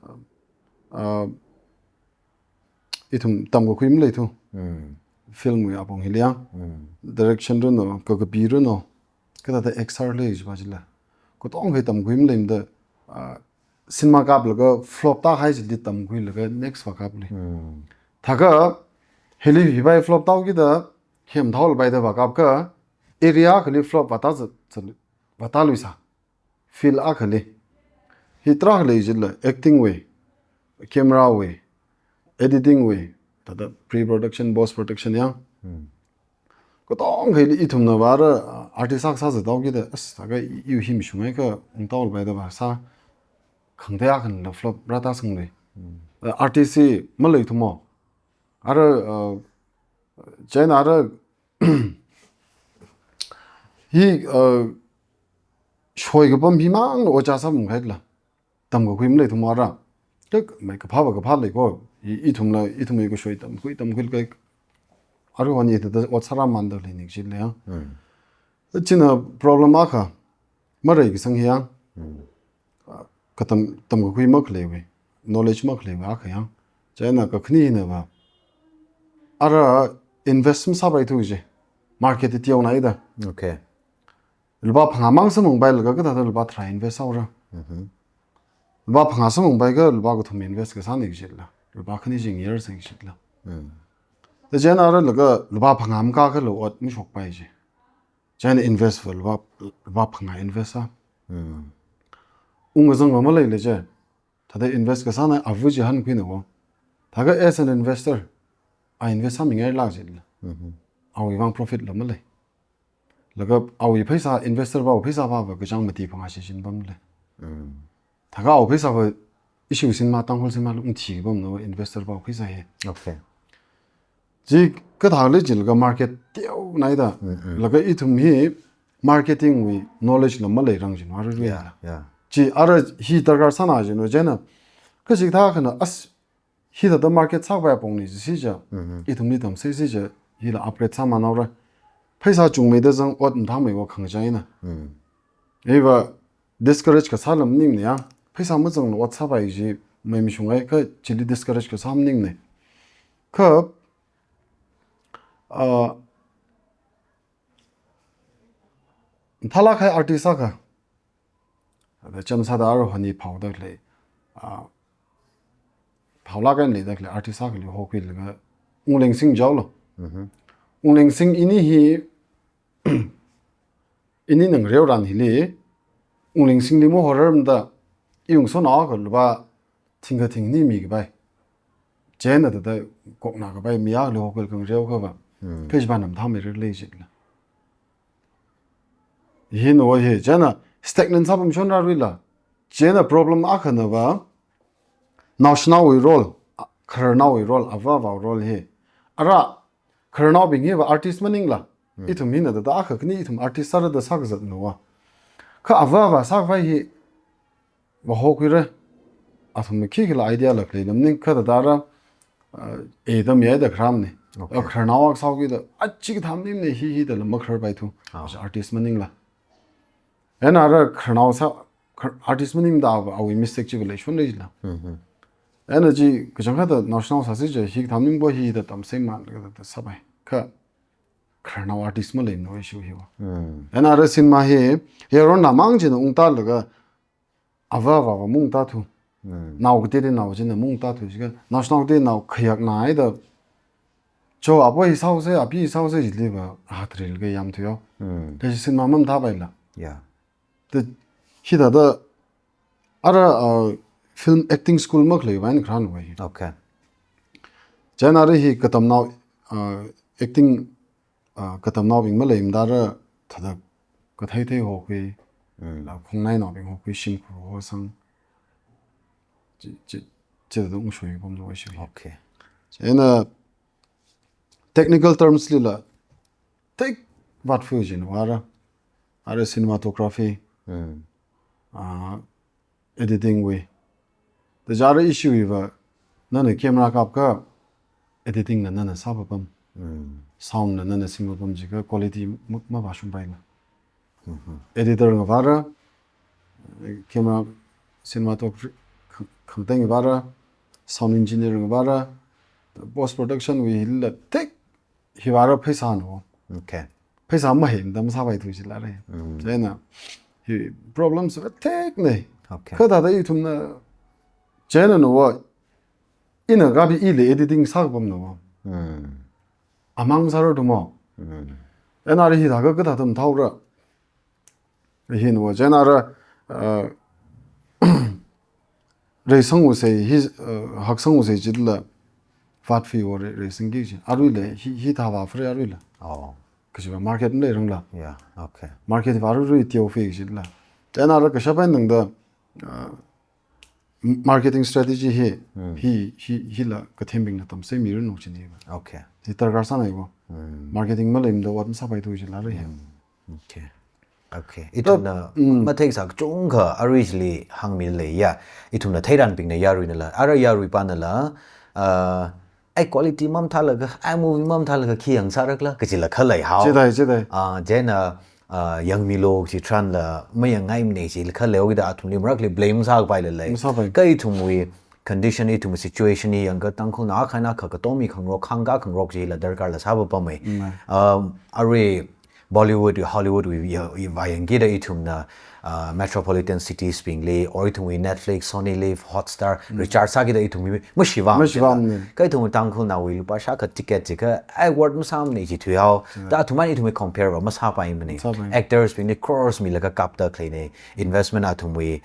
uh, ithum tamkakhui maleithu. Mm. Film wui apong hili ya. Mm. Direction runo, kakapi runo, kathāda X R lei jiva jila. Katonga hi tamkhui maleimada, ah, cinema kaplaga flop tāhai jili tamkhuilaga next vākapli. Mm. Thākha, hili hipai flop tāhaokida, hi mathālapaida vākapkha, area akhali flop vātā zat, zat, vātāluisa. Field akhali. Hi tarākha lei jila, acting wui, camera wui, editing wui, thāda pre-production, post-production ya. Hmm. Katonga hili ithumna vāra, uh, artist akha sāzat haokida, as, thākha i, iwui hi mashungaikha, ungtaolapaida vāsā, khangatei akhanala flop rātāsanglei. Hmm. Uh, artist hi maleithumo. Ara, uh, chieina ara, hi, uh, shoi kapam himang ojā sāpam khaila. Tamkakhui maleithumo ara. Kek mai kaphā va kaphā lei kho. I, ithumla, ithumwui kashoi tamkhui, tamkhui kek. Aruihon ithāda ot sārāmanda leini kajila ya. Hmm. China problem akha. Mareikasang hi ya. Hmm. Ah, katam, tamkakhui makhaleiwui, knowledge makhaleiwui akha ya. Chieina kakhane hina va, ara invest masāpaithu ji. Market hi teonaida. Okay. Lupā phangā mang samphangpailaga kathāda lupā tharā invest sāhaora. Mhm. Lupā phangā samphangpaikha lupā kathum invest kasāna kajila. Lupā khani chi ngayar sāna kajila. Mm. Thāda chieina ara laga lupā phangā makākhala ot mashokpai ji. Chieina invest va lupā, lupā phangā invest sā. Mm. Ungkazang va maleila ji. Thāda invest kasāna ava chi hankhuina wo. Thākha as an investor, a invest sāmingailāk jila. Mhm. Awui vang profit la malei. Laga awui pheisā, investor pawui pheisā pava kachāng mati phangā shichin pamlei. Mm. Thākha awui pheisā va ishiwui cinema, Tangkhul cinema la ungthi pamna wo investor pawui pheisā hi. Okay. Chi kathā lei jilaga market teonaida. Mm, mm. Laga ithum hi marketing wui knowledge la maleirang jin vāra. Yeah, yeah. Chi ara hi darkar sāna jin va chieina. Kachikathā akhana as hithāda market sāpai apongli jisi ja. Mhm. Ithumli tamsei si ja, hila upgrade sāmānhaora. Pheisā chungmeida zang ot mathāmei va khangachei na. Mm. Hiva discourage kasā la maningna ya. Pheisā mazangla ot sāpai ji mai mashungai kha chili discourage kasā maningna. Kha, ah, mathālāk kahai artist akha. Ada chānsāda aruihon hi phaoda lei, ah, phaolāk eina leida lei artist akhali hokhuilaga Wungleng Singh jaolo. Mhm. Wungleng Singh ini hi, ini ngareo ran hili, Wungleng Singh li mahorarmada, i ungsonao akha lupā thingkha thingni mikapai. Chieina thāda kokna kapai mi akhali hokhuilaga ngareokha va. Hmm. Kha chiva mathāmeira lei jila. Hina wo hi, chieina stagnant sāpamshon rāluila. Chieina problem akhana va, naoshinaowui role, khararnaowui role, ava avāwui role hi. Ara, khararnaobing hiva artist maningla. Hmm. Ithum hina thāda akha khani ithum artist sāra da sākazatna va. Kha ava avā sākhavai hi, va hokhuira. Athum khikhila idea la khalei lam ning kha thāda ra, ah, e da mi ai da kharam ni. Okay. Ah, khararnao akha sāhaokida, ah, chikathā maningna hi hi da la makhararpaithu. Ah. Artist maningla. Eina ara khararnao sā, khar-, artist maningda awui mistake chiva leishon leila. Mhm. Eina chi kachangkhatta naoshinao sāsi ja hikathā maning bo hi da tamsei man da, da sāpai. Kha khararnao artist maleimana issue hiva. Mm. Eina ara cinema hi, hero namang china ungtālaga, ava avāva maungtāthu. Mm. Nao kateonao china maungtāthu jiakha, naoshinao kateonao khayakna haida. Cho apo hi sāhaosa, api hi sāhaosa jiliva, ah, tharil kayam thuyo. Mm. Kaji cinema mamathāpaila. Yeah. Te, hithāda, ara, ah, film acting school makhalei vang kharān wai. Okay. Chieina ara hi katamnao, uh, acting, uh, katamnaobing maleimada ara thāda kathei thei hokhui, Mm. la khongnainaobing hokhui shimkhur hosang. Chi, chi, chithāda ungshoipamda wai shi. Okay. Chieina technical terms lila, tech vātfui jin vāra. Ara cinematography, Mm. uh, editing wui. Taja ara issue wui va, nana camera kapkha, editing na nana sāpapam. Mm. Sound na nana singpapam jiakha quality ma, mavāshungpaimana. Mhm. Editor ngavāra, camera, cinematography, kha-, khangatei ngavāra, sound engineer ngavāra, post production wui hila tech hi vāra pheisāna. Okay. Pheisā maheimada masāpaithu jilala. Mm. Chieina hi problems va tech nei. Okay. Kha thāda ithumna chieina no va, ina kapi ili editing sākapamna va. Mm. Amang sāra thumo. Mm. Ena ri hithākha kathāda mathāra. Hina va, chieina ara, uh, reisang usei, hi, uh, haksang usei chila, vātfui va re-, reisangki chi. Aruila, hi, hithā vāfra aruila. Oh. Kajiva market maleirangla. Yeah, okay. Market va arui teofui chila. Chieina ara kashap eina tangda, uh, m-, marketing strategy hi, Hmm. hi, hi, hila kathembingna tamsei miranu chini va. Okay. Hi darkar sānai va. Hmm. Marketing maleimada ot masāpaithu jilala hi. Hmm. Okay. Okay. Ithumna Mm. matheisā kachungkha aruili hāngmileiya. Ithumna theiranbingna yaruinala. Ara yaruipanala, uh, ai quality mamathālaga, ai movie mamathālaga khi yangsārakhala, kajila khalei hao. Chithāi, chithāi. Ah, chieina, ah, yangmilu chi tharanla, mayangngaimana jila khalei haokida athumli marakli blame sākapaila lei. Masāpai. Kha ithumwui condition, ithumwui situation hi yangakha Tangkhulnao akha eina akha katom mikhangarok, khāngkā khangarok chila darkarla sāpapamai. Mm. Um, arui Bollywood, Hollywood wui ya, ya, vāyangkida ithumna, ah, metropolitan cities bingli, or ithumwui Netflix, Sony Live, Hotstar, Mm. recharge sākida ithumwui mashivang. Mashivang ne. Kha ithumwui Tangkhulnaowui lupā shākha ticket jiakha, ai worth masāmana ji thuihao. Yeah. Da athum eina ithumwui compare va masāpaimana. Masāpai. Actors bingli crores milaga kapda khaleina. Investment athumwui,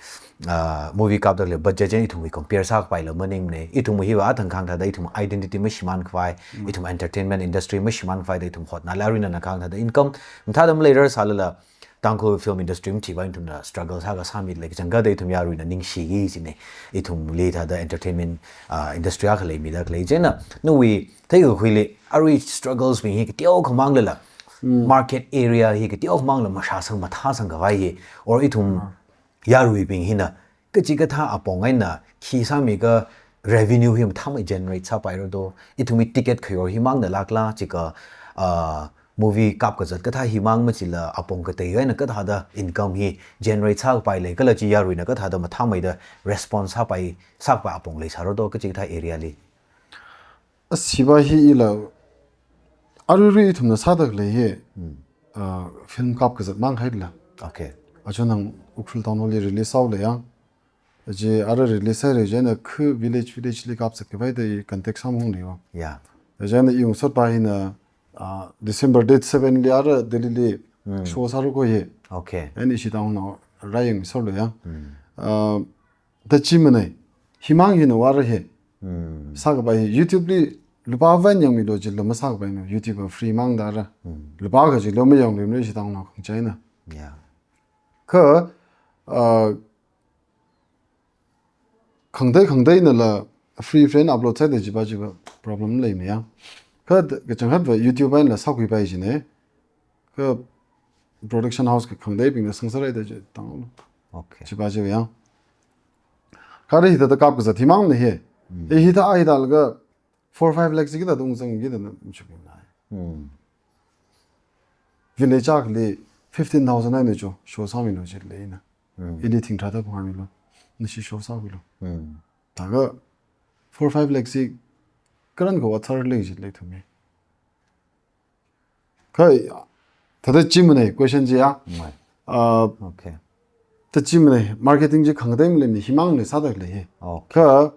ah, movie kapda khalei budget chieina ithumwui compare sākapaila maningmana. Ithumwui hiva athang khangthāda ithum identity mashimānkhavai, Mm. ithum entertainment industry mashimānkhavai da ithum hotnala aruina na khangthāda income mathāda maleirasālala, Tangkhul film industry mathivai ithumna struggle sākha sāmilei, kachangkhatta ithum yaruina ningshiki jina. Ithumli thāda entertainment, ah, industry akha leimida khalei. Chieina, nawui theikakhuili, arui struggles bing hi kateokhamang lala, Mm. market area hi kateokhamang la mashāsang mathāsangkhavai hi, or ithum Mm. yaruibing hina, kachikathā apong eina khi sāmiakha revenue hi mathāmei generate sāpaira do, ithumwui ticket khayor himangna lakla, chikha, ah, movie kap kazat kathā himang machila apong katei eina kathāda income hi generate sākapai lei, kala chi yaruina kathāda mathāmeida response sāpai, sākapai apong leisāra do, kachikathā area li. As hiva hi ila, aruirui ithumna sāda khalei hi, Hmm. ah, film kap kazat mang haila. Okay. Achon nang Ukhrul town hall li release sāhaoleiya. Achi ara release sāhaira chieina khu village, village li kapzat khavai da contact sāmahungli va. Yeah. Chieina i ungsotpa hina, ah, December date seven li ara Delhi li Hmm. show sāra ko hi. Okay. Chieina ishi town hall li rāyangmi sāhaoleiya. Hmm. Ah, da chi manei. Himang hina vāra hi. Hmm. Sākapai hi YouTube li lupā vāng yangmilu jila masākapaimana, YouTube va free mangda ra. Hmm. Lupā kajilu mayangluimana ishi town hall li khangachei eina. Yeah. Kha, ah, khangatei khangateinala free free eina upload sāda chiva chiva problem leimana ya. Kha, kachangkhat va YouTube einala sākhuipai jina. Kha production house kha khangateibingna sāngasakra da chi tanglu. Okay. Chiva chiva ya. Kha ara hithāda kap kazat himangna hi. Hmm. Eh, hithā, hithālaga four five lakhs chi kathāda ungzangki da na machukmana. Hmm. Village akhali fifteen thousand eina cho, show sāmilu jilei ina. Hmm. Ili thingthāda phungmilu. Nashi show sākhuilu. Hmm. Thākha four five lakhs chi karan kho athar lei jilei ithumwui. Kha, thāda chi manei question chi ya. Mai. Ah, Okay. da chi manei, marketing chi khangatei maleimana, himangna sāda khalei hi. Okay. Kha,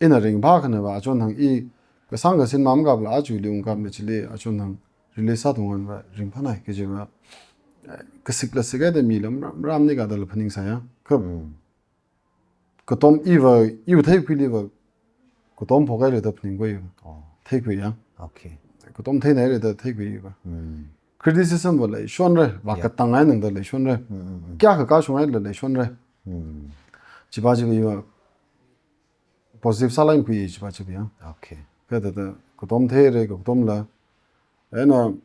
ina ringphākhana va, achon nang i, kasāngkha cinema makapla aja ili ungkapna chili, achon nang release sāthuwui eina va, ringphānai, kajiva, eh, kasikla sik haida mila maram, maram ni kathāla phaningsāya. Kha, Hmm. Katom iva, iva theikhuiliva, katom phokhailada phaningkhui iva. Oh. Theikhui ya. Okay. Katom theinai lada theikhui iva. Hmm. Criticism va leishonra, va, yeah, katang ai nangda leishonra. Hmm, hmm, hmm. Kayākha kashung ai la leishonra. Hmm. Chiva chiva iva positive sālāk eina khui chiva chiva ya. Okay. Kha thāda katom theira, katomla. Eina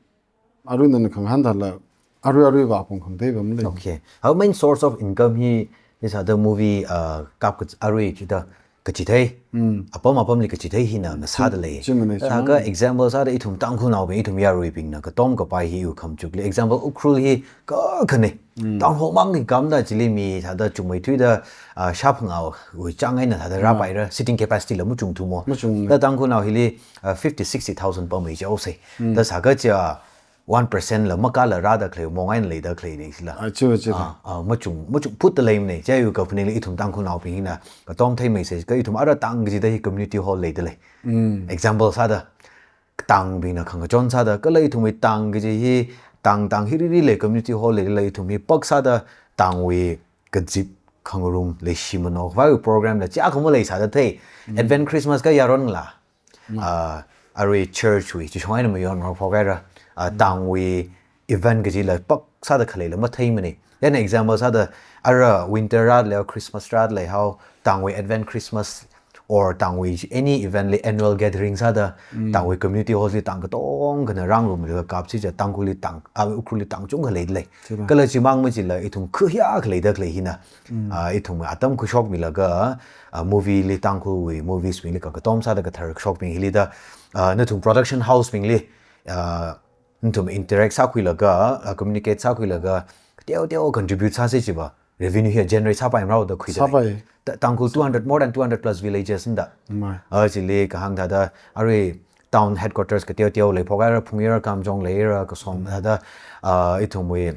arui nana khangahān thāla, arui aruiva apong khangateiva malei. Okay. How main source of income hi, hi sāda movie, uh, kap ka arui chida kachithei. Mm. Apam apamli kachithei hina na sāda lei. Chimane, chimane. Haka example sāda ithum Tangkhulnaobing, ithum yaruibingna katom kapai hi u khamchukli. Example, Ukhrul hi kakhane. Mm. Town hall mangli kamda chili mi sāda chungmeithuida, uh, shāphangāwui chāng eina sāda, mm, rāpaira, seating capacity la machungthu mo. Machung. Da Tangkhulnao hili, uh, fifty, sixty thousand pamei chaosei. Mm. Da sākacha one percent la makāla rāda khalei, mong eina leida khalei nei sila. Ah, chiva, chiva. Ah, ah, machung, machung phutta leimane. Chiwui kaphaningli ithum Tangkhulnaobing hina katom theimeisei, kha ithum ara tang kachida hi community hall leida lei. Mm. Example sāda, tangbingna khangachon sāda, kala ithumwui tang kaji hi, tang, tang hi riri lei, community hall leida lei, ithum hi pak sāda tangwui kazip khangarum leishimānao khavai program la chiyākha malei sāda thei. Mm. Advent Christmas kha yaron la. Mm. Ah, arui church wui, chishong eina mayon ngarok phokhaira. Ah, mm, tangwui event kajila pak sāda khaleila matheimane. Then example sāda, ara winter rāda lei, Christmas rāda lei hao, tangwui Advent Christmas or tangwui any event li annual gathering sāda, mm, tangwui community hall li tang katongkhana rāngarumlaga kap chicha Tangkhulli tang, ah, Ukhrulli tang chungkha leida lei. Chiva. Kala chimang machila ithum khuihā khaleida khalei hina. Mm. Ah, ithum atam khuishokmilaga, ah, movie li Tangkhulwui movies bingli ka katom sāda kathar kashokbing hili da, ah, nathum production house bingli, ah, nathum interact sākhuilaga, ah, communicate sākhuilaga, teo teo contribute sāsei chiva, revenue hi generate sāpaimara da khuida lei. Sāpai. Ta-, Tangkhul two hundred, more than two hundred plus villages nda. Mai. Ah, chili kahāng thāda, arui town headquarters kateo teo lei, phokhaira Phungyar, Kamjong leira, Kasom thāda, ah, ithumwui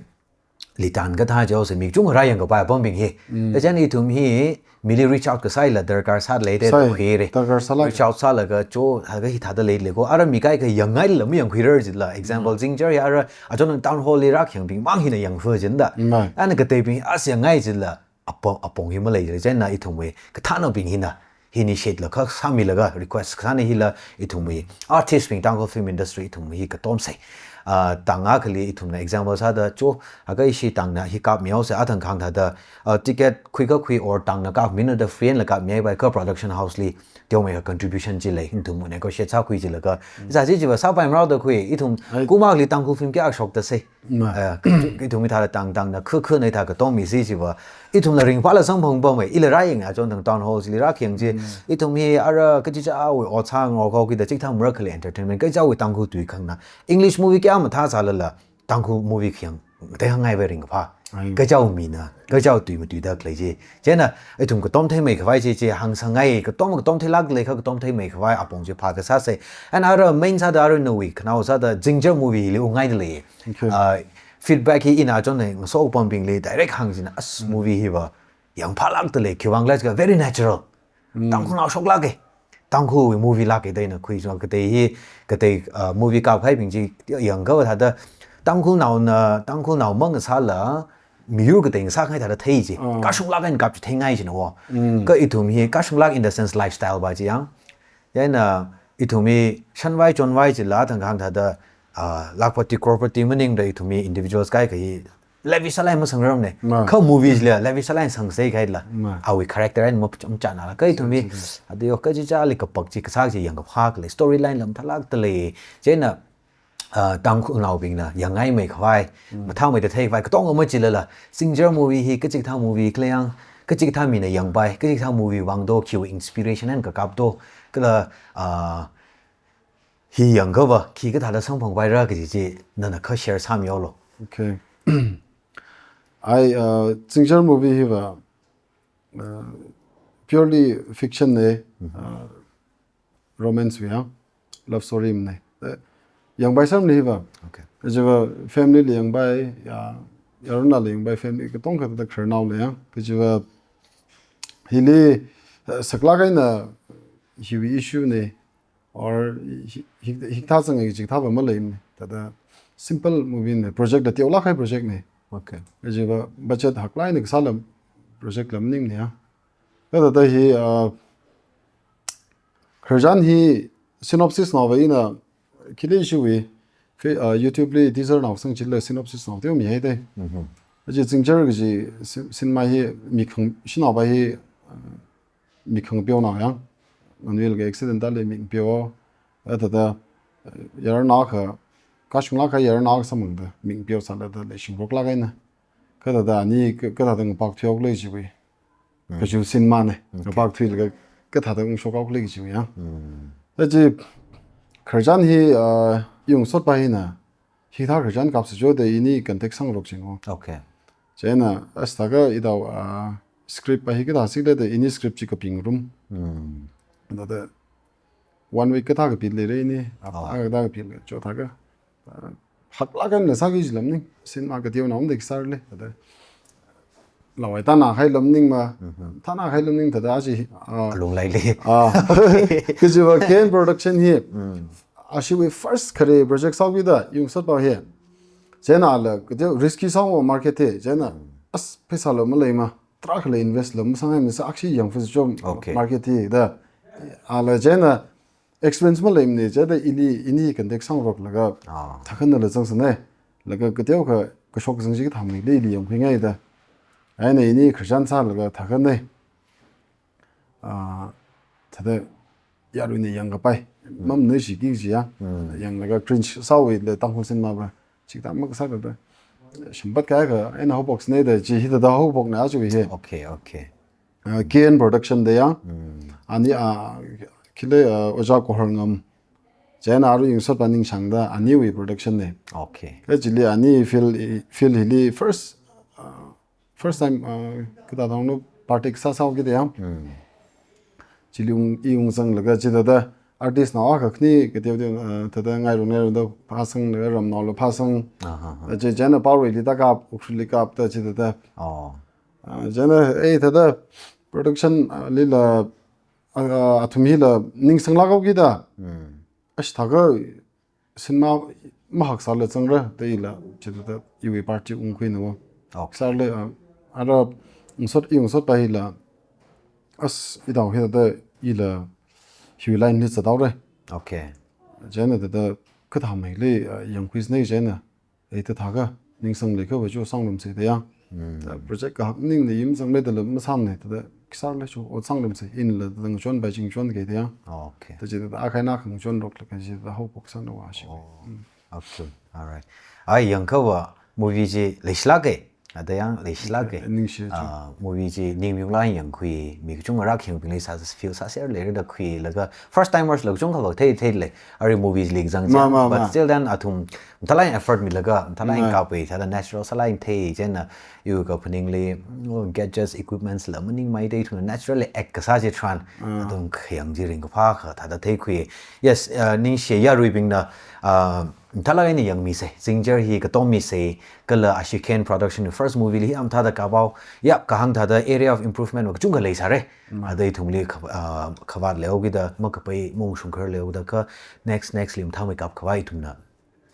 Litan kathā chaosei mi kachungkha rāyang kapai apambing hi. Mm. Kachang ithum hi mili reach out kasāla darkar sāda lei de. Sai, khuire. Darkar sālāk. Reach out sālaga cho, haka hithāda lei lei ko. Ara mi kaikha yangngaila mayangkhuirar jila. Example, mm, Zingchar ya ara, achon town hall li rākhangbing mang hina yangkhui jinda. Mm. Ana kateibing as yangngai jila. Apong, apong hi malei jila. Chieina ithumwui kathānnaobing hina hi initiate la kha sāmilaga request kasāna hila ithumwui artist bing Tangkhul film industry ithum hi katomsei. Ah, tang akhali ithumna example sāda cho, haka ishi tangna hi kapmihaosei athang kahāng thāda, ah, ticket khuikakhui or tangna kapmina da free einala kapmihai bai kha production house li teomeikha contribution chi lei, ithum negotiate sākhui jilaga. Mm. Sāsi chiva sāpaimara da khui, ithum ai, kum akhali Tangkhul film kayākha shoktasei. Ma. Eh, ithum hithāda tang tangna khu khu na hithā katommi si chiva. Ithumla ringphāla samphang pamei, ila rāyang achon tang town hall chili rākhayang chi. Mm. Ithum hi ara kachichāwui ot sāngarok kida chikathā marak khalei entertainment, kachichāwui Tangkhul tui khangna. English movie kayā mathā sālala, Tangkhul movie khayang tei hāngngai vai ringphā. Ai. Kachichāwui mina, kachichāwui tui matuida khalei chi. Chieina, ithum katom theimei khavai chi, chi hāngsangngai, katom, katom theilāk lei kha katom theimei khavai apong chi phākasāsei. And ara main sāda ara nawui khanao sāda Zingchar movie hili ungngaida lei. Okay. Ah, feedback hi ina achon nei ngaso pambingli direct hāng jina as, mm, movie hiva yangphālākda lei, khiwuivang khala jiakha very natural. Mm. Tangkhulnao shoklāke. Tangkhulwui movie lāke da ina khui jina katei hi, katei, ah, movie kapkahaibing chi yangkha thāda Tangkhulnaona, Tangkhulnao mang sāla, miyur katei sākhangai thāda thei chi. Ah. Kashunglāk eina kap chi theingai jina wo. Mm. Kha ithum hi kashunglāk in the sense lifestyle va chi yang. Chieina ithum hi shanvai chonvai chila thang kahāng thāda, ah, lakhpati crorepati maningda ithum hi individuals kaikha hi lavish sālāk eina masangrarmane. Ma. Kha movies li lavish sālāk eina sangsei kahaila. Ma. Awui character eina macham chānala. Kha ithum hi, chang, chang, adiyo kachichāli kapak chi kasā chi yangkaphā khalei, storyline la mathālākda lei. Chieina, ah, Tangkhulnaobingna yangngaimei khavai, mm, mathāmeida thei khavai katonga machilala, Zingchar movie hi kachikathā movie khala yang, kachikathā mina yangpai, kachikathā movie vang do, khiwui inspiration eina kakap do, kala, ah, hi yangkhava, khi kathāda samphangpaira kaji chi, nana kha share sāmihaolu. Okay. Ai, uh, Zingchar movie hiva, uh, purely fiction ne, mhm, uh, romance wui ya, love story ne. Uh, yangpai sāmane hiva. Okay. Chiva family li yangpai, ya, yaronnao li yangpai, family katongkha thāda khararnao li ya. Chiva hili, uh, saklāk eina hiwui issue ne, or hi, hi, hikathā zanga chikathā va maleimane. Thāda simple movie ne, project la teolāk kahai project ne. Okay. Chiva budget haklāk eina kasāla project la maningmane ya. Kathāda hi, uh, khararchan hi synopsis naova ina khili ishiwui, fe-, uh, YouTube li teaser nao sangchila synopsis nao teo mihaida. Mhm. Aja Zingchar kaji si-, cinema hi mikhang, shanaova hi, uh, mikhang peo nao yang. Nganuilakha accident li ming peo. Kathāda, uh, yarnao akha, kashunglakha yarnao akha samphangda, ming peo sālada leishingrok lāk eina. Kathāda ani, ka-, kathāda ngapak thuihaokhala chiwui. Mm. Kaji cinema ne. Okay. Ngapak thuilaga kathāda ungshok haokhala chiwui ya. Mm. Aja khararchan hi, uh, i ungsotpa hina, hithā khararchan kapsa chiakha ini context sangrok ching o. Okay. Chieina, as thākha itao, uh, script pa hi kathā sik leda ini script chi kapingarum. Mm. Thāda one week kathā kapit leira ini, hapta Oh. kathā kapit lei, chithākha. Uh, haklāk eina sāki jilam ning, cinema kateo naomda khisāra lei, thāda. Lawai tānā khai lam ning ma, Mhm. tānā khai lam ning thāda aja, uh, Alung laili. Ah. Kajiva K N Production hi, Mm. ashiwui first khare project sāhaokida, i ungsotpa hi. Chieina ala, kateo risky sāhaowa market hi, chieina, Mm. as pheisāla maleima, tarākhala invest la masāngai misa akshi yangfa chom Okay. market hi da. Ala chieina experience maleimana chieina ili, ini context sangroklaga Ah. thākhanala zangsana. Laga kateokha kashok kazang chi kathāmeili ili yangkhuingaida. Eina ini khararchan sālaga thākhana. Ah, thāda yaruina yangkapai. Mm. Mamna shiki kaji ya. Mm. Yanglaga cringe sāhaowa le Tangkhul cinema pa. Chikathā makasā thāda. Shimpat kahai akha, eina haophok sāna da, chi hithāda haophokna chiwui hi. Okay, okay. Uh, K N Production da ya. Mm. Ani, uh, khili, uh, Ojā Kohorngam. Chieina arui i ungsotpa Ningshang da, aniwui production na. Okay. Kha chili ani field, field hili first, uh, first time, uh, kathāda hānglu, party sāsāhao kida ya. Mm. Chili ung, i ungzanglaga chithāda artist nao akha khani kateo teo, uh, thāda ngairong ngairongda phāsanglaga ramnaola phāsang. Aha, aha. Uh, chi chieina Paoreili tākap, Ukhruili kapda chithāda. Oh. Uh, chieina, eh, thāda production, uh, lila, uh, athum hila ningsanglāk haokida. Mm. Ash thākha cinema mahak sāla zangra, da ila, chithāda iwui party ungkhuina o. Okay. Sāla, uh, ara ungsot, i ungsotpa hila, as itao hithāda ila hiwui line li zathaora. Okay. Chieina thāda kathāmeili, uh, yangkhuisāna chieina. Ei thāda thākha, ningsang leiakha va chi sangrumsa da ya. Mm. Thāda project kahak maningla yim zangmei dala masāmana, thāda khisāla chi ot sangrumsa, inla thāda ngachonpai chi ngachonki da ya. Okay. Thāda chithāda akha eina akha ngachonrokla kaji thāda haophok sāna va shi. Oh. Mm. Okay. All right. Ai, yangakha va movie chi leishilāka. Ada yang leishilāka. Ningshi chi. Ah, movie chi ningmayon lāk eina yangkhui, mi kachungkha rākayang bingli sā, feel sāser leira da khuilaga first timers la kachungkha va thei, theilei. Arui movie li kazang Ma, chi. ma, But ma. still then athum mathālāk eina effort milaga, mathālāk eina Ma. kappai, thāda natural sālāk eina thei, chieina iwui kaphaningli, oh, gadgets, equipments la maningmei da ithumna naturally act kasā chitharan, Ah. athum khayang chi ringkaphā akha thāda theikhui. Yes, uh, ningshi yaruibingna, uh, mathālāk eina yangmisa, Zingchar hi katom misa, kala ashi K N Production first movie li hi mathāda kaphā, yap kahāng thāda area of improvement va kachungkha leisāra. Mm. Ada ithumli kha-, ah, khavāt leihaokida, makapai maungshungkhar leihaokida kha next, next li mathāmeikap khavai ithumna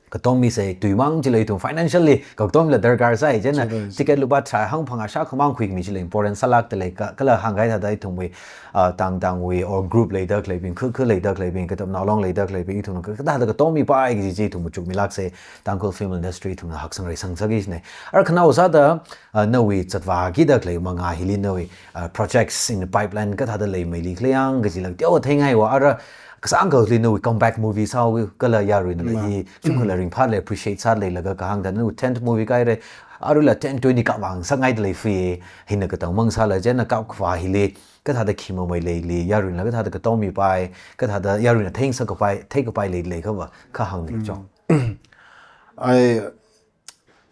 katom misa, tuimang chila ithum financially kakatomla darkar sai, chieina Chila, chila. ticket lupā tharā hangphang ashā khamang khuimi chila important sālākda lei ka, kala hāngkahai thāda ithumwui, ah, tang tangwui or group leida khaleibing, khu khu leida khaleibing, katamnao long leida khaleibing, ithumna ka, kathāda katom mipai kaji chi ithum machukmilāksa, Tangkhul film industry ithumna haksang reisang sāki jina. Ara khanaowa sāda, ah, nawui zatvākida khalei mangā hili nawui, ah, projects in the pipeline kathāda leimeili khala yang kajila teowa theingai va ara kasāngkhali nawui comeback movie sāhaowa kala yaruina la Ma. hi chungkhala ringphālei appreciate sāleilaga kahāng thāda nawui tenth movie kahaira, aruila ten twenty kap vang sāngaida lei fui, hina katang mang sāla chieina kap khavā hili kathāda khi mamei leili, yaruina la kathāda katom mipai, kathāda yaruina theingasak kapai, theikapai leili kha va, kha hāngmi Mm. chong. Ai,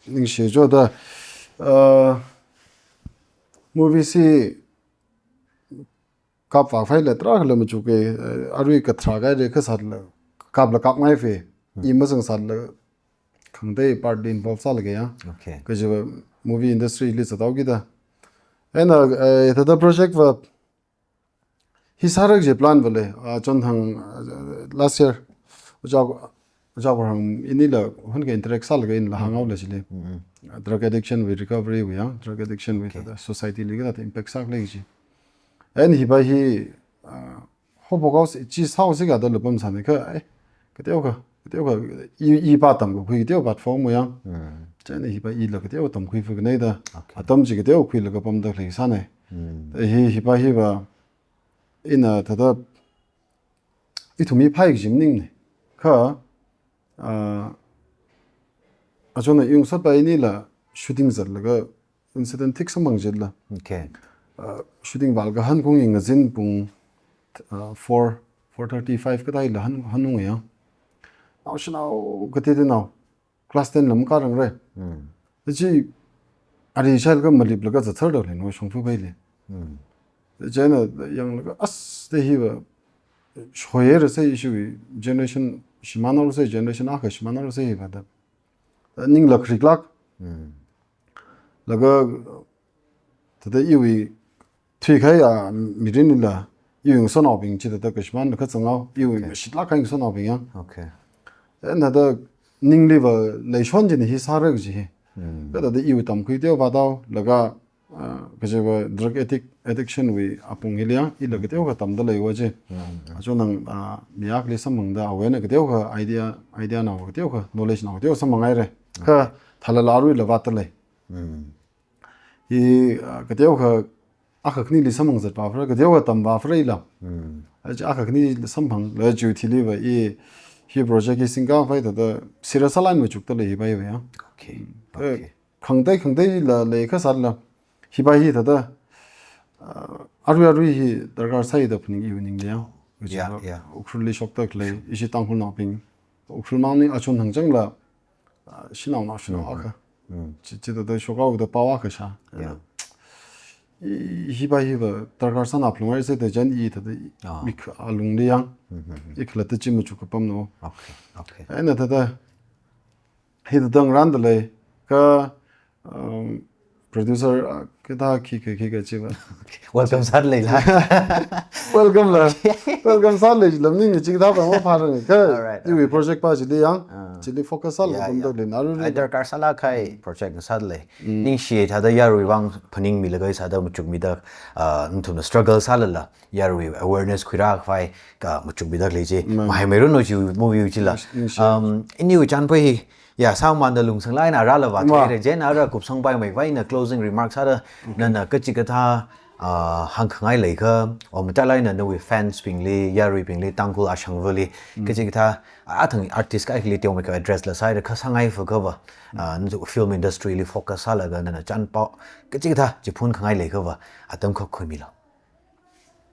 ningshi jo da, uh, movie chi kap vākhavai la tarākhala machuka, uh, arui katharā kahaira kha sātla, kapla kapngai fui, Hmm. i mazangsātla, khangatei part li involve sālaga ya. Okay. Kajiva movie industry li zathaokida. Eina, uh, thāda project va, hi sāra kaji plan va lei, ah, chonthang, ah, last year, Ojā, Ojā Kohorngam inila, hunka interact sālaga inla Mm. hānghaola chili. Mm-hmm. Ah, drug addiction wui recovery wui ya, drug addiction wui Okay. thāda society li kathāda impact sākhala kaji. Chieina hipa hi, ah, hophok haosi, chi saosi kajida lupam sāni kha, ai, kateokha, kateokha, i, i pa tamkakhui kateo part four mo yang. Chieina hipa ila kateo tamkhui fu kanei da. Okay. Atam chi kateo khuilaga pamda khalei sāni. Hi, hipa hiva, ina thāda, ithum hi phai kaji maningni. Kha, ah, achonna iwui ngasotpa inila shooting zatlaga incident thik samphang jitla. Okay. Ah, shooting vālaga hanungkahai ngazin pung, ah, four, four thirty, five kateila han, hanungya. Naoshinao kateonao. Class ten lam karang re. Chi ari chailaga maliplaga zathar da lei no shongfa paili. Chieina yanglaga as te hiva shoyera sai issue generation shimānhaora sai generation akha shimānhaora sai hiva da. Ningla khriklak. Laga thāda iwui thuikahaiya mirinla iwui ngasotnaobing chi thāda kashimān kazang hao, iwui shitlak kahai ngasotnaobing yang. Okay. Chieina thāda ningliva leishon jina hi sāra kaji hi. Kha thāda iwui tamkhui teo pa tao, laga, ah, kajiva drug addict, addiction wui apong hili yang, ila kateokha tamda leiwa chi. Achonna, ah, mi akhali samphangda awena kateokha idea, idea nao kateokha, knowledge nao kateo samphang haira. Kha thalala aruila vātda lei. Hi, ah, kateokha akha khanili samphang zatpa phara, kateokha tampa phara ila. Achi akha khani samphanglaga chiwui thiliva i hi project hi singkhavai thāda serious sālāk eina machukda lei hipa hiva ya. Okay. Eh, okay. Khangatei khangateila lei kasāla. Hipa hi thāda, ah, arui arui hi darkar sāi da phaning iwui ningli ya. Yeah, yeah. Ukhrulli shokda khalei, ishi Tangkhulnaobing. Ukhrul mangli achon hāngchangla, ah, shanao naoshinao akha. Chi, chi thāda shokhaoda pao akha shā. Yeah. I, hipa hiva darkar sāna phalunghai sai da chieina i thāda i, mik alungli yang. I khalatta chi machuk kapam no. Okay, okay. Chieina thāda, hi thāda ngarānda lei, kha, um, producer, ah, kathā khikha khikha chiva. Welcome sāda leila. Welcome la. Welcome sāda lei lam ning chi kathā pa maphārang. Kha, all right, iwui project pa chili yang, chili focus sālaga pamda lei na ru. Ai darkar sālāk kahai project sāda lei. Ningshi thāda yarui vang phaningmilaga sāda machukmida, ah, nathumna struggle sālala yarui awareness khuirākhavai ka machukmida lei chi. Mahaimeiranu chi movie chila. Um, iniwui chānpoi hi, ya, sāmanda lungsang laina rāla vāthaira, chieina ara kupsangpaimei vaina closing remarks ara, nana kachikathā, ah, hāngkhangai leikha, o matailāk eina nawui fans bingli, yaruibingli, Tangkhul ashangvali, kachikathā, athang artist kaikhali teomeikha address la sāhaira kha sāngai fakhava, ah, na film industry li focus sālaga nana chānpao, kachikathā, chiphun khangai leikhava, atam kha khuimilu.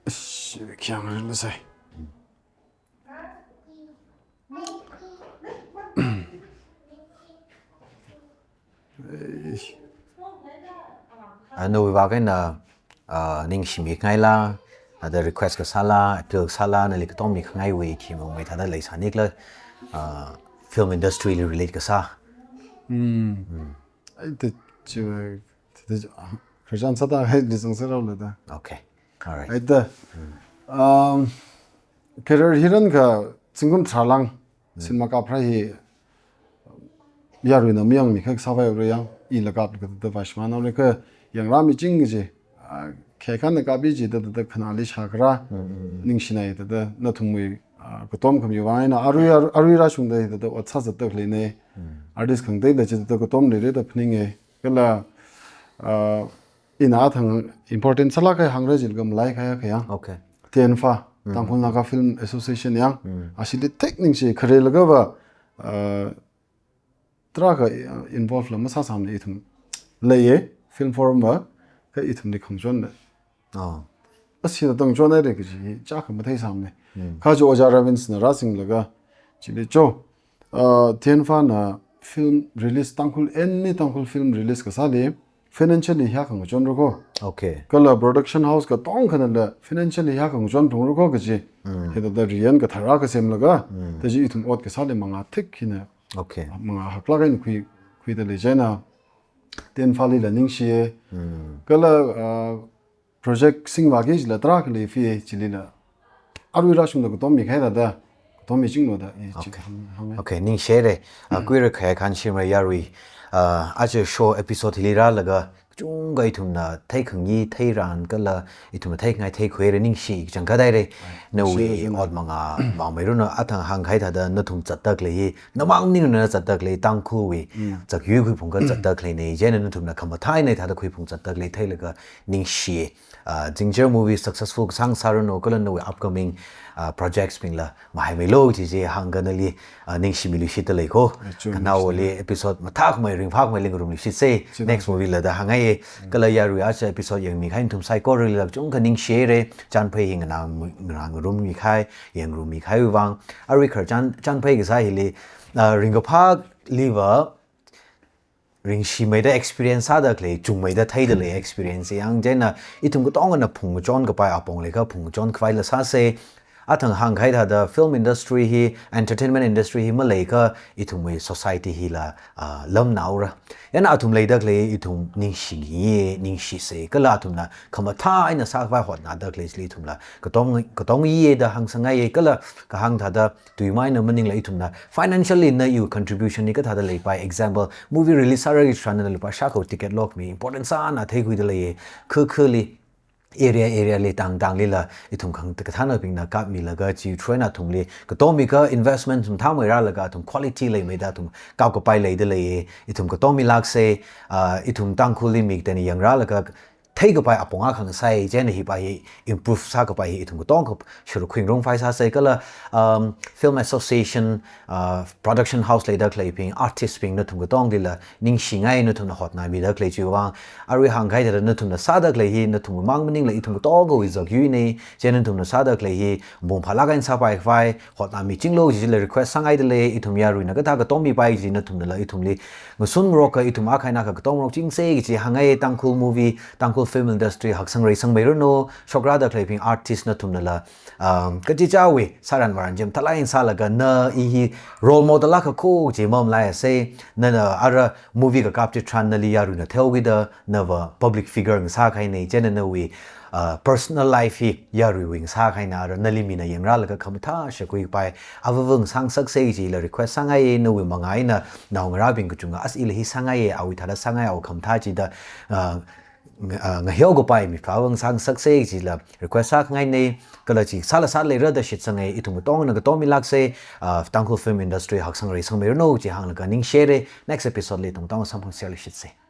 Ish, khiang rin la sai. Eish. Ah, nawui vang eina, ah, ningshimi khangaila, ada request kasāla, appeal kasāla, nali katommi khangaiwui khi mongmei thāda leisānikhala, ah, film industry li relate kasā. Hmm. Ai, te, chi, te, te, khararchan sāda hai li zang sāraola da. Okay. All right. Ai da. Um, career hi rānkha zingkum tharā lāng cinema kaphā hi yaruina mayangmi kha sāvai ura yang, ila kaplaga thāda vāshimānhaora kha yangrāmiching kaji, ah, kheikhanna kapi chi thāda, thāda khanāli shākharā, ningshinai thāda, nathumwui, ah, katom khami vang eina, arui, arui, arui rāshungda thāda, ot sāzatda khaleina, artist khangateila chi thāda katom leira da phaninga, kala, ah, ina athang important sālāk kahai hāngra jilakha malai kahai akha yang. Okay. TNFA, Tangkhul Naga Film Association yang, ashili thik ningshi kharelagava, ah, tarākha, ah, involve la masāsāmana ithum leiya, film forum va, kha ithumli khangachon lei. Ah. Ashina tangachon haira kaji, chākha matheisāmana. Kha chi Ojā Ravins na rāsinglaga, chili cho, ah, TNFA na film release, Tangkhul, any Tangkhul film release kasāli, financially hiyākha ngachonra ko. Okay. Kala production house katongkhanala financially hiyākha ngachonphungra ko kaji. Hithāda riyan kathara kasemlaga, taji ithum ot kasāli mangā thik hina. Okay. Mangā haklāk eina khui, khuida lei chieina. TNFA lila ningshiya. Kala, ah, project singvāki jila tarākha leifi chilila. Arui rāshungda katommi khaida da, katommichinglu da, eh, chi hāng, hānga. Okay, ningshihaira. Ah, kuira khaya khan shimra yarui. Ah, aja show episode hili rālaga, Chungkha ithumna theikhangai theiran kala ithumna theikhangai theikhuira ningshi changkha daire. Nawui ot manga mangmeiranu athang hāngkahai thāda nathum zatda khalei hi, namang maningna zatda khalei Tangkhulwui zakyui khuiphungkha zatda khaleina, chieina nathumna khamathā eina thāda khuiphung zatda khalei theilaga ningshi. Ah, Zingchar movie successful kasā sāranu kala nawui upcoming, ah, projects bingla mahaimeilu chi chi hāngkha nali, ah, ningshimilu shida leiko. Achung, kanaoli episode mathākmei ringphākmeili ngarumlu shitse. Next movie lada hāngngai. Kala yarui aja episode yangmikahai nathum saikoralila chungkha ningshire. Chanphei hi nganā, ngarummikhai, yangrummikhai vang. Arui khar chan, chanphei kasā hili, ah, ringkaphāliva ringshimeida experience sāda khalei, chungmeida theida lei experience yang chieina ithum katongana phungchon kapai apong leikha phungchon khavai la sāse. Athang hāngkahai thāda film industry hi, entertainment industry hi maleikha ithumwui society hila, ah, lamnaora. Chieina athum leida khalei ithum ningshi ngi, ningshise. Kala athumna khamathā eina sākhavai hotnada khalei chili ithumla katong, katong yida hāngsangngaiye kala kahāng thāda tui maina maningla ithumna financially na iwui contribution hi kathāda leipai. Example, movie release sāra kachitharanna lupā shākhao ticket lokmi important sāna theikhuida leiye. Khakhali, area, area li tangtanglila ithum khang kathānabingna kapmilaga chithāranna athumli katomikha investment sum thāmeiralaga athum quality leimeida athum kapkapai leida leiye. Ithum katomilākse, ah, ithum Tangkhulli mik teni yangralaga theikapai apong akha ngasai, chieina hipa hi improve sākapai hi ithum katongkha sharuk khuingarumphai sāse kala, um, film association, uh, production house leida khaleibing, artist bing nathum katonglila ningshingai nathumna hotnamida khalei chiwui vang. Arui hāngkahai thāda nathumna sāda khalei hi nathum mang maningla ithum katongkhawui zakyuine, chieina nathumna sāda khalei hi mapung phālāk eina sāpai khavai hotnamichinglu chila request sāngaida lei. Ithum yaruina kathā katommipai chi nathumnala ithumli ngasun ngarokka ithum akha eina akha katomngarok chingse kaji hāngngai. Tangkhul movie, Tangkhul film industry haksang reisangmeiranu, shokrāda khaleibing artist nathumnala, um, kachichāwui sāran varan chi mathālāk eina sālaga na i hi role model akha kho chi mamalaiase. Nana ara movie kakap chitharan nali yaruina theokida nava public figure ngasākahaine, chieina nawui, uh, personal life hi yaruiwui ngasākahaina, ara nali mina yangralaga khamathā shakhuipai avāva ngasāngasakse chila request sāngaiye. Nawui manga eina naongarābing kachunga as ila hi sāngaiye, awui thāda sāngai, awui khamathā chida, uh, nga-, uh, ngaheokapai mipha avāva ngasāngasakse chila request sākhangaine. Kala chi sāla sāda leira da shitsangai. Ithum katongna katomilākse, uh, Tangkhul film industry haksang reisangmeiranu chi hānglaga ningshire. Next episode li tongtong samphangserlu shitse.